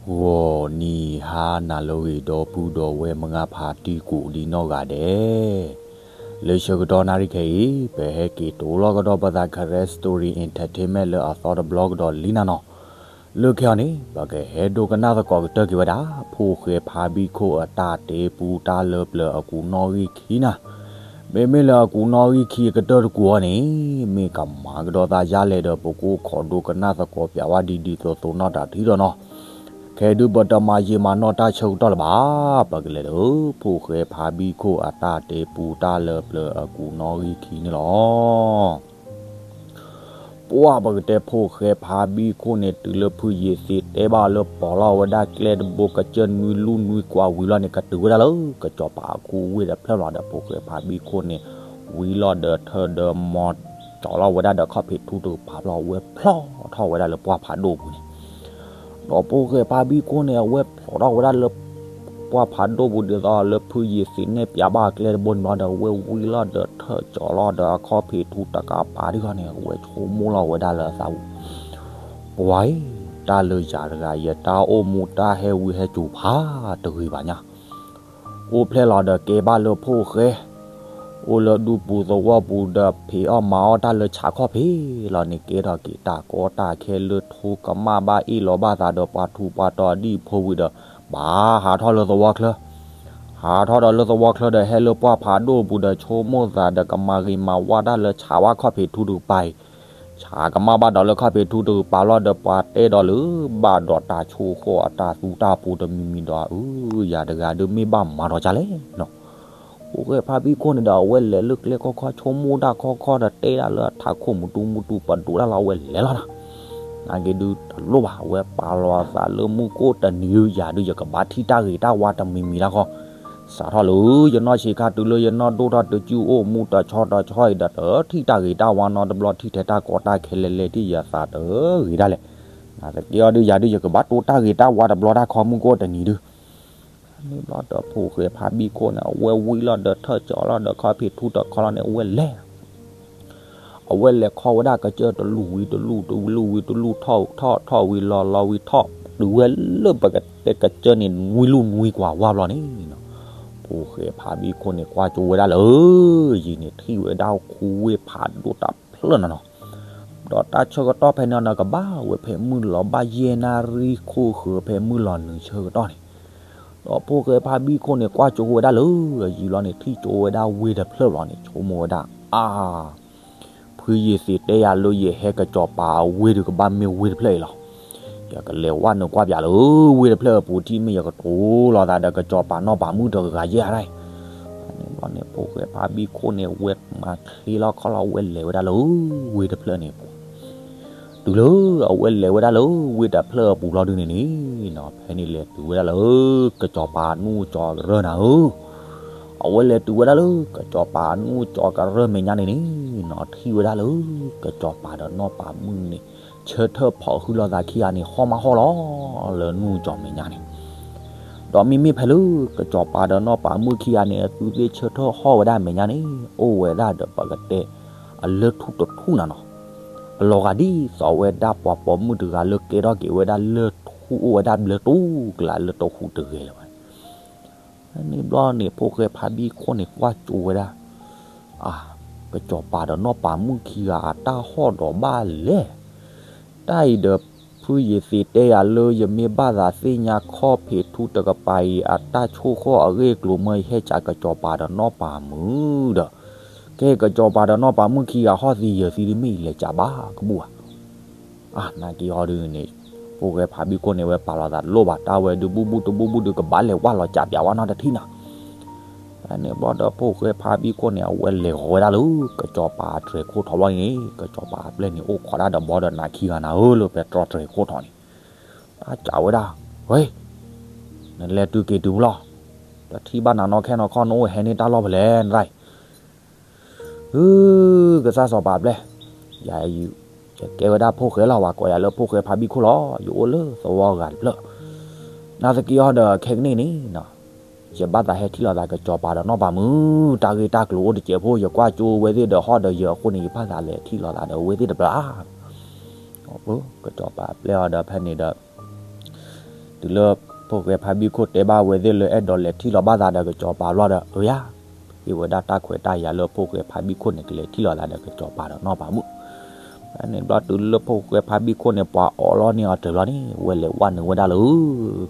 ဂီၤနံၤဟါနၤလၢအဂ့ၤ ဒီပုၢ်ဒီဝဲၢ်မုၢ်ဂၢ်ဖါတံၢ်ကိးဒံနီၢ်ဂၤဒဲး, လၢဆၢကတီၢ်နၣ်ရံၣ်ခဲအံၤ ပဟဲက့ၤတိလီၤကဒီးပသး Karen Story Entertainment လၢအသီတဘျီကဒီးလံနၤနီၤ. လၢခဲအံၤန့ၣ် ပကဟဲဒိကနၣ်သကိးကတၢၢ်က့ၤဝဲဒၣ် ဖိၣ်ဃဲဖါဘံၣ်ခိၣ်အတၢ်တဲပူတၢ်လၢပျၢၤအကူးနီၣ်ဂံၢ်ခံနၤ. မ့မ့ၢ်လၢအကူးနီၣ်ဂံၢ်ခံအကတၢၢ်တကူးအံၤန့ၣ် မ့ၢ်ကမၤကဒီးသးယါလဲၣ်ဒီး ပကအိၣ်ခိးဒိကနၣ်သကိးပၠးဝဲဒ်ဒ်သိးသိးနီၢ်တၢ်ထံၣ်ဒီးနီၤ. ခဲဒုးပတမၤယံာ်မၤနီၢ်တၢ်ဆၢကတီၢ်လၢၤဘၣ်, ပကလဲၤဒီး ဖိၣ်ဃဲဖါဘံၣ်ခိၣ်အတၢ်တဲပူတၢ်လၢပျၢၤအကူးနီၣ်ဂံၢ်ခံန့ၣ်လီၤ. ပှၢ်ပကတဲဖိၣ်ဃဲဖါဘံၣ်ခိၣ်န့ၣ် တုၤလၢဖုယ့ၤသ့းတဲဘၣ်လၢပီၤလီၤဝဲဒၣ်ကျဲတဘိ ကစၢၢ်နွံလူၢ်နွံကွၢ်ဝံၤလီၤန့ၣ် ကတုၤဝဲဒၣ်လၢ ကစီၤပၤအကူးဝ့ၢ်ဒီးဖျၢၣ်လီၤဒီး ဖိၣ်ဃဲဖါဘံၣ်ခိၣ်န့ၣ် ဝံလီၤဒီးထၢၣ်ဒီးမီၤကၠီလီၤဝဲဒၣ်ဒီးခီၣ်ဖံးထူတကပၤဖျီ အဝဲဖျီထီၣ်ဝဲဒၣ်လၢပှၢ်ဖးဒိၣ်ပူၤန့ၣ် ဒီးဖိၣ်ဃဲဖါဘံၣ်ခိၣ်န့ၣ် အဝဲဖျီထီၣ်ဝဲဒၣ်လၢ ပှၢ်ဖးဒိၣ်ပူၤဒ်သိးလၢဖုယ့ၤသ့းနဲၣ်ပၠးဘၣ်အကျဲတဘိန့ၣ်လီၤဒီး အဝဲဝံလီၤဒီးထၢၣ်ကၠီလီၤဒီးအခီၣ်ဖံးထူတကပၤဒ်န့ၣ် အဝဲဆိကမိၣ်လီၤဝဲဒၣ်လၢအသးပူၤ, ပှၤအံၤ တၢ်လၢယၤတဂၤ ယတၢ်အိၣ်မူတၢ်ဟဲဝံဟဲစူၤဖးတဂ့ၤဘၣ်ညါ အိၣ်ဖျဲၣ်လီၤဒီးကဲဘၣ်လၢဖိၣ်ဃဲ, အိၣ်လၢဒူပူၤသဝီပူၤဒီးဖံးအီၣ်မၤအီၣ်တၢ်လၢဆးခီၣ်ဖံးလီၤန့ၣ် ကဲထီၣ်က့ၤတၢ်ကီတၢ်ခဲလၢထိကမၣ်ဘၣ်အ့ၣ်လိာ်ဘၣ်သးဒီးပှၤထူးပှၤတီၤအဒံၣ်ဖိဝံၤဒီး ဘၣ်ဟးထီၣ်လၢသဝီချၢ, ဟးထီၣ်ဒီးလၢသဝီချၢဒီးဟဲလၢပှၢ်ဖးဒိၣ်ပူၤဒီး ဆိကမိၣ်သးဒီးကမၤဂ့ၤမၤဝါတၢ်လၢဆးဝါခီၣ်ဖံးထူတကပၤအံၤ ဆးကမၣ်ဘၣ်ဒီးလၢခီၣ်ဖံးထူတကပၤလီၤဒီး ပှၤတဲဒီးလၢဘၣ်ဒီးတၢ်ဆိၣ်ဃီၣ်အတၢ်သူတၢ်ပူၤတမံၤမံၤဒီး အၢ ယၤတဂၤဒုးမ့ၢ်ဘၣ်မၤဒီးကလဲၣ်နီၤ. ဖိၣ်ဃဲဖါဘံၣ်ခိၣ်န့ၣ်ဒီး အဝဲလဲၤလၢကျဲခီခီ ဆိကမိၣ်တၢ်ခီခီဒီး တဲဒၣ်လၢအထးခိၣ်မုၢ်တူမုၢ်တူ ပဒိးတၢ်လီၤ အဝဲလဲၤလီၤနီၤ. နာ်က့ဒုးတလိၣ်ဘၣ် အဝဲပာ်လီၤအသးလၢမုၢ်ကအိၣ်တနံၤ ယၤဒုးယကဘၣ်ထံၣ်တၢ်ဂ့ၤတၢ်ဝါတမံၤမံၤတၢ်ဃီ, စးထီၣ်လၢယနီၢ်ဆံးခါတုၤလၢယနီၢ်ဒိၣ်ထီၣ်တုၤ ကၠူအိၣ်မူတဆီတဆီအံၤဒီး တထံၣ်တၢ်ဂ့ၤတၢ်ဝါနီတဘျီ ထံၣ်ထဲတၢ်ကီတၢ်ခဲလဲၤလဲၤထံၣ်ယသးတဂ့ၤဒၣ်လဲာ်. နာ်သက့အီၤဒုး ယၤဒုးယကဘၣ်တိၢ်တၢ်ဂ့ၤတၢ်ဝါတဘျီတၢ်ခီ မုၢ်ကအိၣ်တနံၤဒုး န့ၣ်ဘျီဒီးဖိၣ်ဃဲဖါဘံၣ်ခိၣ်န့ၣ် အဝဲဝံလီၤဒီးထၢၣ်ကၠီလီၤဒီးခီၣ်ဖံးထူတခီလီၤန့ၣ် အဝဲလဲၤ အဝဲလဲၤခီဝဲဒၣ်ကစၢၢ်တလူၢ်ဝံၤတလူၢ် တလူၢ်ဝံၤတလူၢ် ထီၣ်ထီၣ်ထီၣ်ဝံၤလီၤလီၤဝံၤထီၣ် တုၤဝဲလၢပကတဲကစၢၢ်န့ၣ် နွံလူၢ်နွံကွၢ်ဝါဘျီန့ၣ် ဖိၣ်ဃဲဖါဘံၣ်ခိၣ်န့ၣ် ကွၢ်ကၠိဝဲဒၣ်လၢ ယံၤန့ၣ်ထံၣ်ဝဲဒၣ်ခူဝ့ၢ်ဖးဒိၣ်တဖျၢၣ်နီၤနီၤ ဒီးတၢ်ဆၢကတီၢ်ဖဲန့ၣ်နီၤ ကဘၣ်ဝဲဖဲမုၢ်လီၤဘၣ်ယဲၢ်နၣ်ရံၣ်ခိၣ်ဃၢၤ ဖဲမုၢ်လီၤနုာ်ဆၢကတီၢ်န့ၣ် ဒီးဖိၣ်ဃဲဖါဘံၣ်ခိၣ်န့ၣ် ကွၢ်ကၠိဝဲဒၣ်လၢ ယံၤလီၤန့ၣ် ထံၣ်ကၠိဝဲဒၣ်ဝ့ၢ်တဖျၢၣ်လီၤန့ၣ် ဆိကမိၣ်ဝဲဒၣ် အါ ဖုယ့ၤသ့းတဲယၤလၢယဟဲကစီၤပၤအဝ့ၢ်ဒုးကဘၣ်မ့ၢ်ဝ့ၢ်တဖျၢၣ်အံၤလီၤ. ယကလဲၤဝဲနုာ်ကွၢ်ပၠးလၢဝ့ၢ်တဖျၢၣ်အပူၤ ထံၣ်မ့ၢ်ယကတိၤလီၤသးဒီးကစီၤပၤနီၢ်ပၤမုၣ်တဂၤယဲၢ်အါတၢ်အံၤ န့ၣ်ဘျီန့ၣ် ဖိၣ်ဃဲဖါဘံၣ်ခိၣ်န့ၣ် ဝဲမၤချ့လီၤခီလီၤ ဝဲလဲၤဝဲဒၣ်လၢဝ့ၢ်တဖျၢၣ်န့ၣ် တုၤလၢအဝဲလဲၤဝဲဒၣ်လၢဝ့ၢ်တဖျၢၣ်အပူၤလီၤဒုန့ၣ်န့ၣ်နီၤ ဖဲန့ၣ်လဲၤတုၤဝဲဒၣ်လၢ ကစီၤပၤအနူၢ်ကၠီၤကရၢၢ်နၤဧၢ, အဝဲလဲၤတုၤဝဲဒၣ်လၢ ကစီၤပၤအနူၢ်ကၠီၤကရၢၢ်မဲာ်ညါန့ၣ်န့ၣ်နီၤ ထံၣ်ဝဲဒၣ်လၢ ကစီၤပၤဒီးနီၢ်ပၤမုၣ်န့ၣ် ဆၢထၢၣ်ဖီၣ်ဟုလိာ်သးခံဂၤန့ၣ် ဟီၣ်မးဟီၣ်လီၤ လၢနူၢ်ကၠီၤမဲာ်ညါန့ၣ် ဒီးမ့မ့ၢ်ဖဲလၢ ကစီၤပၤဒီးနီၢ်ပၤမုၣ်ခံဂၤန့ၣ် အသုသ့ၣ်ဆၢထၢၣ်ဟီၣ်ဝဲဒၣ်မဲာ်ညါန့ၣ် အိၣ်ဝဲဒၣ်ဒီးပကတဲ အလၢၢ်ထူၣ်တထူၣ်နၤနီၤ, အလီၤဂာ်ဒ်သိးဝဲဒၣ်ပှၤပိာ်မုၣ်တဂၤလၢကဲထီၣ်က့ၤဝဲဒၣ်လၢၢ်ထူၣ်အိၣ်ဝဲဒၣ်ဘျၢတိကျါလၢတဟူးတဂဲၤလၢၤဘၣ်န့ၣ် န့ၣ်ဘျီန့ၣ် ဖိၣ်ဃဲဖါဘံၣ်ခိၣ်န့ၣ် ကွၢ်ကၠိဝဲဒၣ် အါ ကစီၤပၤဒီးနီၢ်ပၤမုၣ်ခံဂၤအတၢ်ဟီၣ်ဒီးဘၣ်လဲၣ်. တၢ်အံၤဒီး ဖုယ့ၤသ့းတဲယၤလၢ ယမ့ၢ်ဘၣ်သးသ့ၣ်ညါခီၣ်ဖံးထူတကပၤအံၤ အတၢ်ဆိၣ်ဃီၣ်အဂ့ၢ်အကျိၤမ့ၢ် ယဟဲကၠးကစီၤပၤဒီးနီၢ်ပၤမုၣ်ဒီး ကဲကစီၤပၤဒီးနီၢ်ပၤမုၣ်ခံဂၤဟီၣ်သံယၢၤသံဒ်မ့ၢ် ယလဲၤကၠးဘၣ်ကဘူၣ်ဧါ အါ နာ်က့အီၤဒုန့ၣ် ဖိၣ်ဃဲဖါဘံၣ်ခိၣ်န့ၣ် ဝဲပာ်လီၤသးတလိၣ်ဘၣ် တၢ်ဝဲဒုးဘူၣ်ဘူၣ်တဘူၣ်ဘူၣ်ဒုး ကဘၣ်လဲၤဝၢ်လီၤကၠးပၠးဝဲနီတထံၣ်နီၤ. ဖဲန့ၣ်ဘျီဒီး ဖိၣ်ဃဲဖါဘံၣ်ခိၣ်န့ၣ် အဝဲလဲၤဂီၤဝဲဒၣ်လၢ ကစီၤပၤအတြဲၤခိၣ်ထီၣ်ဘျီန့ၣ် ကစီၤပၤအပျဲၢ်န့ၣ် အိၣ်ခိးဒၣ်ဒီးဘီဒီးနၤခံဂၤနၤဧၢ လၢဖဲတြီတြဲၤခိၣ်ထီၣ်န့ၣ် တၢ်ကးဝဲဒၣ် ဝဲ နလဲၤတုၤက့ၤတုၤဖဲလဲၣ်, တထံၣ်ဘၣ်နၤနီၢ်ခဲနီၢ်ခီ နအိၣ်ဟဲန့ၢ်တၢ်လီၢ်ဖဲလဲၣ်နတၢ်အံၤ ဧၢ ကစၢ်စီၤပၤအပျဲၢ်, ယၤ ယကဲဝဲဒၣ်ဖိၣ်ဃဲလီၤ ပှၤကိးယၤလၢဖိၣ်ဃဲဖါဘံၣ်ခိၣ်လီၤ, ယအိၣ်လၢသဝီဂၤတဖျၢၣ်, နာ်သက့အီၤဒီးခဲကနံၣ်အံၤန့ၣ်နီၤ, ယဘၣ်သးဟဲထံၣ်လိာ်သးကစီၤပၤဒီးနီၢ်ပၤမုၣ် တၢ်ဂ့ၢ်တၢ်ကျိၤအိၣ်တစဲးဖိ ယကွၢ်ကၠိဝဲသ့ၣ်ဒီးဟီၣ်ဒီးယၤအဃိန့ၣ် ယဘၣ်သးလဲၤထံၣ်လိာ်သးဒီးအဝဲသ့ၣ်တဖျၢၣ်ဧါ, ကစီၤပၤအပျဲၢ်အီၤဒီးဖဲန့ၣ်ဒီး တုၤလၢ ဖိၣ်ဃဲဖါဘံၣ်ခိၣ်တဲဘၣ်ဝဲသ့ၣ်လၢအဲၣ်ဒိးလဲၤထံၣ်လီၤဘၣ်သးဒီးကစီၤပၤဘျီဒီး အၢယၤ, ဟ့ၣ်ဝဲဒၣ်တၢ်ခွဲးတၢ်ယာ်လၢဖိၣ်ဃဲဖါဘံၣ်ခိၣ်န့ၣ် ကလဲၤထံၣ်လီၤသးဒီးကစီၤပၤဒီးနီၢ်ပၤမုၣ်. ဖဲန့ၣ်ဘျီတုၤလၢဖိၣ်ဃဲဖါဘံၣ်ခိၣ်န့ၣ် ပှၤအိးလီၤန့ၢ်အီၤတၢၤဘျီန့ၣ် ဝဲလဲၤဝဲနုာ်ဝဲဒၣ်လၢ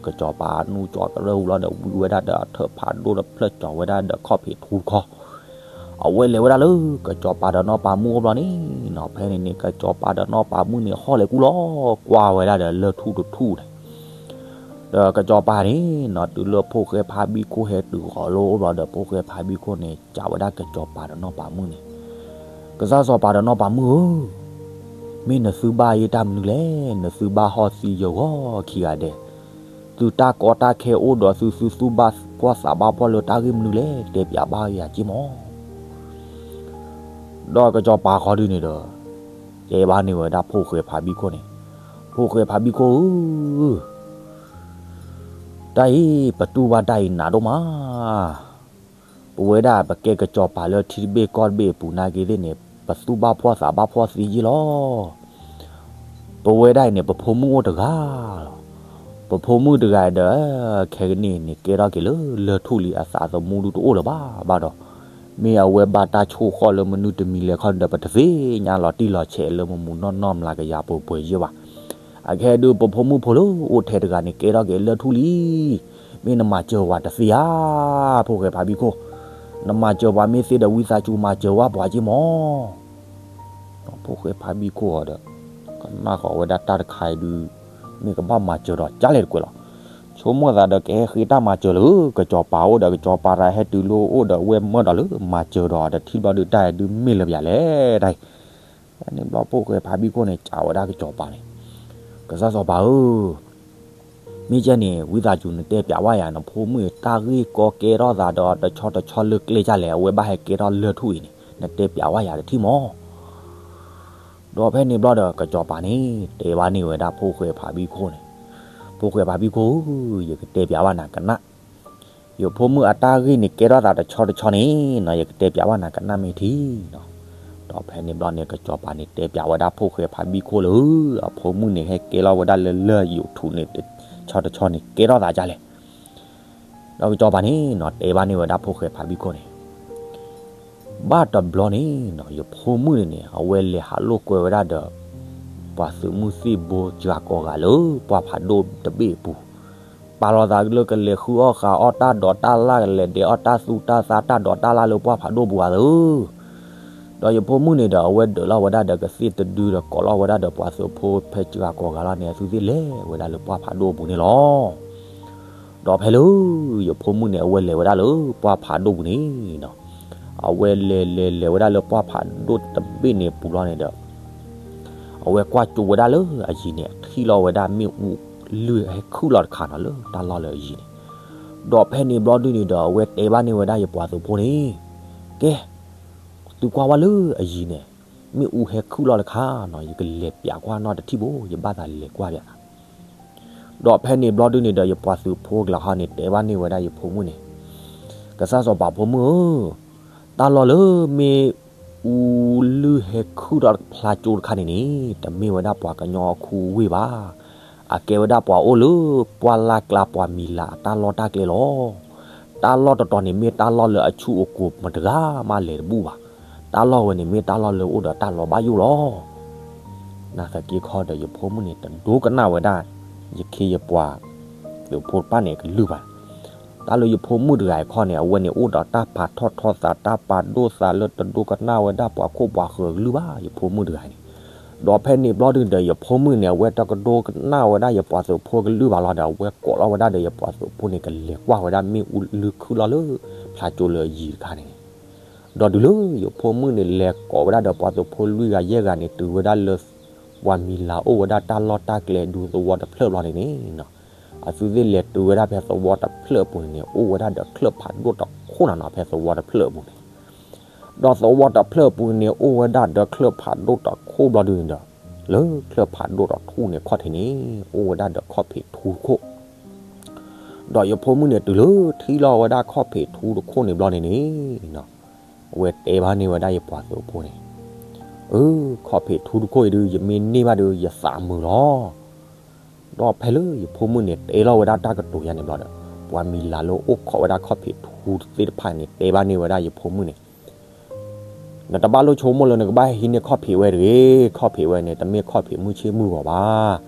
ကစီၤပၤနူၢ်ကၠီကရၢၢ်ဟူလီၤဒီး ဝံဝဲဒၣ်ဒီးအထၢၣ်ဖးဒိၣ်တဖျၢၣ်ကၠီၤဝဲဒၣ်ဒီးခီၣ်ဖံးထူတခီ အဝဲလဲၤဝဲဒၣ်လၢကစီၤပၤဒီးနီၢ်ပၤမုၣ်အိၣ်ဘျီန့ၣ်နီၤ. ဖဲန့ၣ်န့ၣ် ကစီၤပၤဒီးနီၢ်ပၤမုၣ်န့ၣ် ဟီၣ်လဲၤကူၣ်လီၤကွၢ်ဝဲဒၣ်ဒီးလၢၢ်ထူၣ်တထူၣ်န့ၣ် ဒီးကစီၤပၤန့ၣ်နီၤ တုၤလၢဖိၣ်ဃဲဖါဘံၣ်ခိၣ်ဟဲတုၤဃီၤလၢအိၣ်ဘျီဒီး ဖိၣ်ဃဲဖါဘံၣ်ခိၣ်န့ၣ် စံးဝဲဒၣ်ကစီၤပၤဒီးနီၢ်ပၤမုၣ်န့ၣ်, ကစၢ်စီၤပၤဒီးနီၢ်ပၤမုၣ်ဧၢ, မ့ၢ်နသုဘၣ်ယဲတၢ်မနုၤလဲၣ်, နသုဘၣ်ဟီၣ်သံယဂီၢ်ခံဂၤဒဲး, သုတၢ်ကီတၢ်ခဲအိၣ်ဒီးသု သုသူၣ်ဘၣ်ဖှီၣ်သးဘၣ်ဖှီၣ်လၢတၢ်ဂ့ၢ်မနုၤလဲၣ်, တဲပျးဘၣ်ယၤက့မီၤ. ဒီးကစီၤပၤဃီဒုန့ၣ်ဒီး တဲဘၣ်န့ၢ်ဝဲဒၣ်ဖိၣ်ဃဲဖါဘံၣ်ခိၣ်န့ၣ်, ဖိၣ်ဃဲဖါဘံၣ်ခိၣ်ဧၢ, တၢ်အံၤ ပတူၢ်ဘၣ်တၢ်အံၤနးဒိၣ်မး, ပဝဲဒၣ်ပကဲကစီၤပၤလၢထံတဘ့ၣ်ကီၢ်တဘ့ၣ်အပူၤနာ်က့သ့ၣ်န့ၣ် ပသူၣ်ဘၣ်ဖှီၣ်သးဘၣ်ဖှီၣ်သ့ယ့ၢ်လီၤ. ပဝဲဒၣ်အံၤန့ၣ် ပဖိမုၣ်အိၣ်တဂၤလီၤ. ပဖိမုၣ်တဂၤဒီး ခဲကနံၣ်အံၤန့ၣ် ကဲထီၣ်က့ၤလၢလၢၢ်ထူၣ်လံ အသးသမူဒုတအိၣ်လၢၤဘၣ်ဘၣ်ဒီး, မ့ၢ်အဝဲဘၣ်တၢ်ဆိၣ်ဃီၣ်လၢမနုၤတမံၤလဲၣ်ခီဒီး ပတသ့ၣ်ညါလီၤတံၢ်လီၤဆဲးလၢမမူနီၢ်နီၢ်မျးကယၤပှဲၤပှဲၤယ့ၢ်ဘၣ်. အခဲဒု ပဖိမုၣ်ဖိလၢအိၣ်ထဲတဂၤန့ၣ် ကဲထီၣ်က့ၤလၢလၢၢ်ထူၣ်လံ. မ့ၢ်နမၤစၢၤဝဲတသ့ဧါ, ဖိၣ်ဃဲဖါဘံၣ်ခိၣ်, နမၤစၢၤပှၤမ့ၢ်သ့ဒီး ဝံသးစူၤမၤစၢၤဝဲပှၤက့မီၤ. ဖိၣ်ဃဲဖါဘံၣ်ခိၣ်အီၤဒီး ကနၣ်ဃီၤဝဲဒၣ်တၢ်တခါအံၤဒု မ့ၢ်ကဘၣ်မၤစၢၤဒီးကလဲၣ်တကွဲးလီၤ. ဆိကမိၣ်သးဒီးကဟဲဃ့တၢ်မၤစၢၤလၢကစီၤပၤအိၣ်ဒီး ကစီၤပၤတဟဲတုၤလၢအိၣ်ဒီးဝဲမၢဒီးလၢမၤစၢၤဒီးတထံၣ်ဘျီဒု တၢ်အံၤဒုမ့ၢ်လၢပယၤလဲၣ်တၢ်အံၤ. ဖဲန့ၣ်ဘျီဖိၣ်ဃဲဖါဘံၣ်ခိၣ်န့ၣ် စံးဝဲဒၣ်ကစီၤပၤန့ၣ်, ကစၢ်စီၤပၤဧၢ, မ့ၢ်ကဲန့ၣ် ဝံသးစူၤနတဲပျးဝဲယၤ နဖိမုၣ်အံၤတၢ်ဂ့ၢ်ကီကဲထီၣ်သးဒီးတဆီတဆီလၢကျဲကလဲၣ် အဝဲဘၣ်ဟဲကဲထီၣ်လၢၢ်ထူၣ်အံၤန့ၣ် နတဲပျးဝဲယၤတထံၣ်မီၤ. ဒီးဖဲန့ၣ်ဘျီဒီး ကစီၤပၤန့ၣ် တဲဘၣ်န့ၢ်ဝဲဒၣ်ဖိၣ်ဃဲဖါဘံၣ်ခိၣ်န့ၣ်, ဖိၣ်ဃဲဖါဘံၣ်ခိၣ်ဧၢ, ယကတဲပျးဘၣ်နၤကနၣ်, ယဖိမုၣ်အတၢ်ဂ့ၢ်န့ၣ် ကဲထီၣ်သးတဆီတဆီန့ၣ်နီၤ ယကတဲပျးဘၣ်နၤကနၣ်မ့ၢ်ထံနီၤ. ဒီးဖဲန့ၣ်ဘျီန့ၣ် ကစီၤပၤန့ၣ်တဲပျးဝဲဒၣ်ဖိၣ်ဃဲဖါဘံၣ်ခိၣ်လၢ အဖိမုၣ်န့ၣ် ဟဲကဲလီၤဝဲဒၣ်လၢလၢၢ်ထူၣ်န့ၣ် တဆီတဆီန့ၣ် ကဲထီၣ်သးဒ်လဲၣ်. ဒီးကစီၤပၤန့ၣ်နီၤ တဲဘၣ်န့ၢ်ဝဲဒၣ်ဖိၣ်ဃဲဖါဘံၣ်ခိၣ်န့ၣ်, ဘၣ်တဘျီန့ၣ်နီၤ ယဖိမုၣ်န့ၣ်န့ၣ် အဝဲလဲၤဟးလိာ်ကွဲဝဲဒၣ်ဒီး ပှၤသုးမုၢ်သံၣ်ဘိစှၤကိးဂၤလၢပှၢ်ဖးဒိၣ်တဘ့ၣ်အပူၤ, ပာ်လီၤသးလၢကလဲၤဃုအီၣ်ဃုအီၣ်တၢ်ဒိးတၢ်လၣ် ကလဲၤဒဲးအီၣ်တၢ်သူတၢ်သၣ်တၢ်ဒိးတၢ်လၣ်လၢပှၢ်ဖးဒိၣ်ပူၤဧါသၢ. ဒီးယဖိမုၣ်န့ၣ်ဒီး အဝဲဒၢးလီၤဝဲဒၣ်ဒီးကသ့ၣ်တဒုဒီး ကိးလီၤဝဲဒၣ်ဒီးပှၤသုးဖိဖဲစှၤကိးဂၤလီၤန့ၣ် အသုသ့ၣ်လဲၤဝဲဒၣ်လၢပှၢ်ဖးဒိၣ်အပူၤန့ၣ်လီၤ. ဒီးဖဲလၢ ယဖိမုၣ်န့ၣ် အဝဲလဲၤဝဲဒၣ်လၢပှၢ်ဖးဒိၣ်ပူၤန့ၣ်နီၤ, အဝဲလဲၤလဲၤလဲၤဝဲဒၣ်လၢပှၢ်ဖးဒိၣ်တဘ့ၣ်န့ၣ်ပူၤလီၤန့ၣ်ဒီး အဝဲကွၢ်ကၠိဝဲဒၣ်လၢအယံၤန့ၣ် ထံၣ်လီၤဝဲဒၣ်မ့ၣ်အူလုၢ်ဟဲခုၣ်လီၤတခါနီၤ လၢတၢ်လီၢ်လၢအယံၤန့ၣ်. ဒီးဖဲန့ၣ်ဘျီဒုန့ၣ်ဒီး အဝဲတဲဘၣ်န့ၢ်ဝဲဒၣ်ယပှၤသုးဖိန့ၣ်, ကဲ, သုကွၢ်ဝဲလၢအယံၤန့ၣ် မ့ၣ်အူဟဲခုၣ်လီၤတခါနီၤ ယကလဲၤပျးကွၢ်နီတထံၣ်ဘိ ယဘၣ်သးလဲၤကွၢ်ပျးနၤ. ဒီးဖဲန့ၣ်ဘျီဒုန့ၣ်ဒီး ယပှၤသုးဖိကျါဟီန့ၣ် တဲဘၣ်န့ၢ်ဝဲဒၣ်ယဖိမုၣ်န့ၣ်, ကစၢ်စီၤပၤဖိမုၣ်ဧၢ, တၢ်လီၢ်လၢမ့ၣ်အူလုၢ်ဟဲခုၣ်ဒီးဖျါကၠိတခါန့ၣ်န့ၣ် တမ့ၢ်ဝဲဒၣ်ပှၤကညီအခိအဝ့ၢ်ဘၣ်. အကဲဝဲဒၣ်ပှၤအိၣ်လၢပှၢ်လၢ်ကျါပှၤမံၤလၤအတၢ်လီၢ်တၢ်ကျဲလီၤ. တၢ်လီၢ်တတီၤန့ၣ် မ့ၢ်တၢ်လီၢ်လၢအဆူၣ်အကိၤမတဂၤမးလဲၤတဘူၣ်ဘၣ်. တၢ်လီၢ်ဝဲန့ၣ် မ့ၢ်တၢ်လီၢ်လၢအိၣ်ဒီးတၢ်လီၤဘၣ်ယိၣ်လီၤ. နာ်သက့ခီဒီး ယဖိမုၣ်န့ၣ် တဒိကနၣ်ဝဲဒၣ် ယခ့ယပှၤသုးဖိတဖၣ်န့ၣ် အကလုၢ်ဘၣ်. တၢ်လၢယဖိမုၣ်တဂၤအံၤခီန့ၣ် အဝဲန့ၣ်အိၣ်ဒီးတၢ်ပာ်ထီၣ်ထီသး တၢ်ပာ်ဒိၣ်သးလၢတဒိကနၣ်ဝဲဒၣ်ပှၤခိၣ်ပှၤဃၢၤအကလုၢ်ဘၣ် ယဖိမုၣ်တဂၤန့ၣ်. ဒီးဖဲန့ၣ်ဘျီဒုဒီး ယဖိမုၣ်န့ၣ် အဝဲတကဒိကနၣ်ဝဲဒၣ်ယပှၤသုးဖိကလုၢ်ဘၣ်လီၤဒီး အဝဲကိးလီၤဝဲဒၣ်ဒီးယပှၤသုးဖိန့ၣ် ကလဲၤကွၢ်ဝဲဒၣ်မ့ၣ်အူလုၢ်ခုၣ်လီၤလၢ ဖျါကၠိလၢအယံၤတခါန့ၣ်န့ၣ်. ဒီးတုၤလၢယဖိမုၣ်န့ၣ် လဲၤကိးဝဲဒၣ်ဒီးပှၤသုးဖိလွံၢ်ဂၤယဲၢ်ဂၤန့ၣ် တုၤဝဲဒၣ်လၢ ပှၤမံၤလၤအိၣ်ဝဲဒၣ်တၢ်လီၢ်တၢ်ကျဲဒူသဝီတဖျၢၣ်ဘျီန့ၣ်န့ၣ် အသုသ့ၣ်လဲၤတုၤဝဲဒၣ်ဖဲသဝီတဖျၢၣ်အပူၤန့ၣ်န့ၣ် အိၣ်ဝဲဒၣ်ဒီးချၢၣ်ဖးဒိၣ်တခိၣ်နၤနီၤ ဖဲသဝီတဖျၢၣ်အပူၤန့ၣ်. ဒီးသဝီတဖျၢၣ်အပူၤန့ၣ်န့ၣ် အိၣ်ဝဲဒၣ်ဒီးချၢၣ်ဖးဒိၣ်တခိၣ်ဘျီဒုန့ၣ်ဒီး လၢချၢၣ်ဖးဒိၣ်တခိၣ်န့ၣ်ခီၣ်ထံးန့ၣ် အိၣ်ဝဲဒၣ်ဒီးခီၣ်ဖံးထူတခိၣ်. ဒီးယဖိမုၣ်န့ၣ် တုၤလၢထံၣ်လီၤဝဲဒၣ်ခီၣ်ဖံးထူတခိၣ်န့ၣ်ဘျီန့ၣ်န့ၣ် အဝဲတဲဘၣ်န့ၢ်ဝဲဒၣ်ယပှၤသုးဖိန့ၣ်, အၢ ခီၣ်ဖံးထူတခိၣ်အံၤဒု ယမ့ၢ်န့ၢ်ဘၣ်ဒီး ယသးမုာ်လီၤ. ဒီးဖဲလၢယဖိမုၣ်န့ၣ် တဲလီၤဝဲဒၣ်တၢ်ကတိၤယၤန့ၣ်ဘျီဒီး ပှၤမံၤလၤလၢအိၣ်ခိးဝဲဒၣ်ခီၣ်ဖံးထူသ့ၣ်တဖၣ်န့ၣ် တဲဘၣ်န့ၢ်ဝဲဒၣ်ယဖိမုၣ်န့ၣ်, နတဘၣ်လိၣ်ဆိကမိၣ်လၢနကဘၣ်ဟဲဟံးန့ၢ်ခီၣ်ဖံးဝဲတဂ့ၤ. ခီၣ်ဖံးဝဲန့ၣ် တမ့ၢ်ခီၣ်ဖံးမုၢ်ဆ့ၣ်မုၢ်ဂီၤဘၣ်.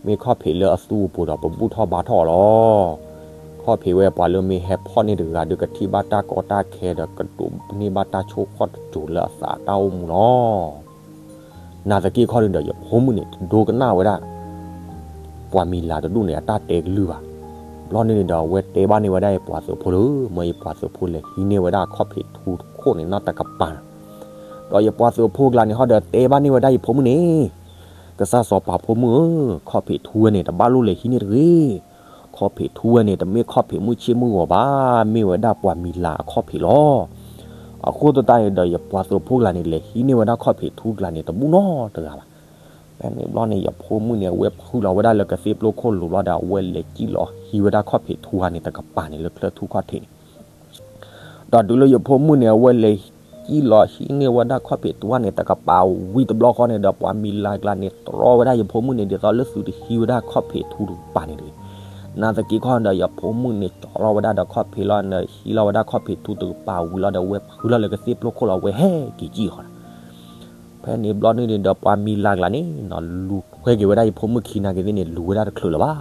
မ့ၢ်ခီၣ်ဖံးလၢအသူအပူၤဒီးပဘူၣ်ထီၣ်ဘါထီၣ်အီၤလီၤ. ခီၣ်ဖံးဝဲပှၤလၢမ့ၢ်ဟဲဖီၣ်န့ၢ်တဂၤဒီး ကထံၣ်ဘၣ်တၢ်ကီတၢ်ခဲဒီး ကဒိးန့ၢ်ဘၣ်တၢ်ဆိၣ်ဃီၣ်တစိၤလၢအသးအတၢ်အိၣ်မူလီၤ. နာ်သက့ခီန့ၣ်ဒီး ယဖိမုၣ်န့ၣ် တဒိကနၣ်ဝဲဒၣ် ပှၤမံၤလၤတဒူၣ်န့ၣ် အတၢ်တဲကလုၢ်ဘၣ်. ဘျီန့ၣ်န့ၣ်ဒီး အဝဲတဲဘၣ်န့ၢ်ဝဲဒၣ်ယပှၤသုးဖိလၢ မၢယပှၤသုးဖိလဲၤဟံးန့ၢ်ဝဲဒၣ်ခီၣ်ဖံးထူတခိၣ်န့ၣ်နီတကပၤန့ၣ်, ဒီးယပှၤသုးဖိကျါန့ၣ်ဟီဒီးတဲဘၣ်န့ၢ်ဝဲဒၣ်ယဖိမုၣ်န့ၣ်, ကစၢ်စီၤပၤဖိမုၣ်ဧၢ, ခီၣ်ဖံးထူဝဲန့ၣ် တဘၣ်လိၣ်လဲၤဟံးန့ၢ်တဂ့ၤ. ခီၣ်ဖံးထူဝဲန့ၣ် တမ့ၢ်ခီၣ်ဖံးမုၢ်ဆ့ၣ်မုၢ်ဂီၤဘၣ်, မ့ၢ်ဝဲဒၣ်ပှၤမံၤလၤအခီၣ်ဖံးလီၤ. အဃိသတးန့ၣ်ဒီး ယပှၤသုးဖိကျါန့ၣ် လဲၤဟံးန့ၢ်ဝဲဒၣ်ခီၣ်ဖံးထူကျါန့ၣ် တဘူၣ်နီတဂၤဘၣ်. ဖဲန့ၣ်ဘျီန့ၣ် ယဖိမုၣ်န့ၣ် အဝဲဖုလီၤဝဲဒၣ်လၢကသ့ၣ်ပျိခိၣ်လိၤဘျီဒီး အဝဲလဲၤစံၣ်လီၤဟံးဝဲဒၣ်ခီၣ်ဖံးထူဧါန့ၣ် တကပၤန့ၣ်လၢချၢၣ်ထူၣ်ခီၣ်ထံးန့ၣ်, ဒီးတုၤလၢယဖိမုၣ်န့ၣ် အဝဲလဲၤစံၣ်လီၤဟံးန့ၢ်ဝဲဒၣ်ခီၣ်ဖံးထူဧါန့ၣ် တကပၤဝံၤတဘျီဃီန့ၣ်ဒီး ပှၤမံၤလၤကျါန့ၣ် တြီဝဲဒၣ်ယဖိမုၣ်န့ၣ် ဒ်သိးလၢသုတဟံးဝဲဒၣ်ခီၣ်ဖံးထူတကပၤန့ၣ်တဂ့ၤ. နာ်သက့ခီဒီး ယဖိမုၣ်န့ၣ် ကၠီလီၤဝဲဒၣ်ဒီးခီၣ်ဖံးလီၤန့ၣ် ဟံးလီၤဝဲဒၣ်ခီၣ်ဖံးထူတကပၤဝံၤလီၤဒီး အဝဲဖုလီၤလၢကသ့ၣ်ပျိခိၣ်လီၤ အဝဲဟဲက့ၤစံၣ်ဃီဒီး ဖဲန့ၣ်ဘျီန့ၣ်န့ၣ်ဒီး ပှၤမံၤလၤကျါန့ၣ်နီၤ လူၤထွဲက့ၤဝဲဒၣ်ယဖိမုၣ်ခံနာ်က့ၤသ့ၣ်န့ၣ် လူၤဝဲဒၣ်တချုးလၢၤဘၣ်.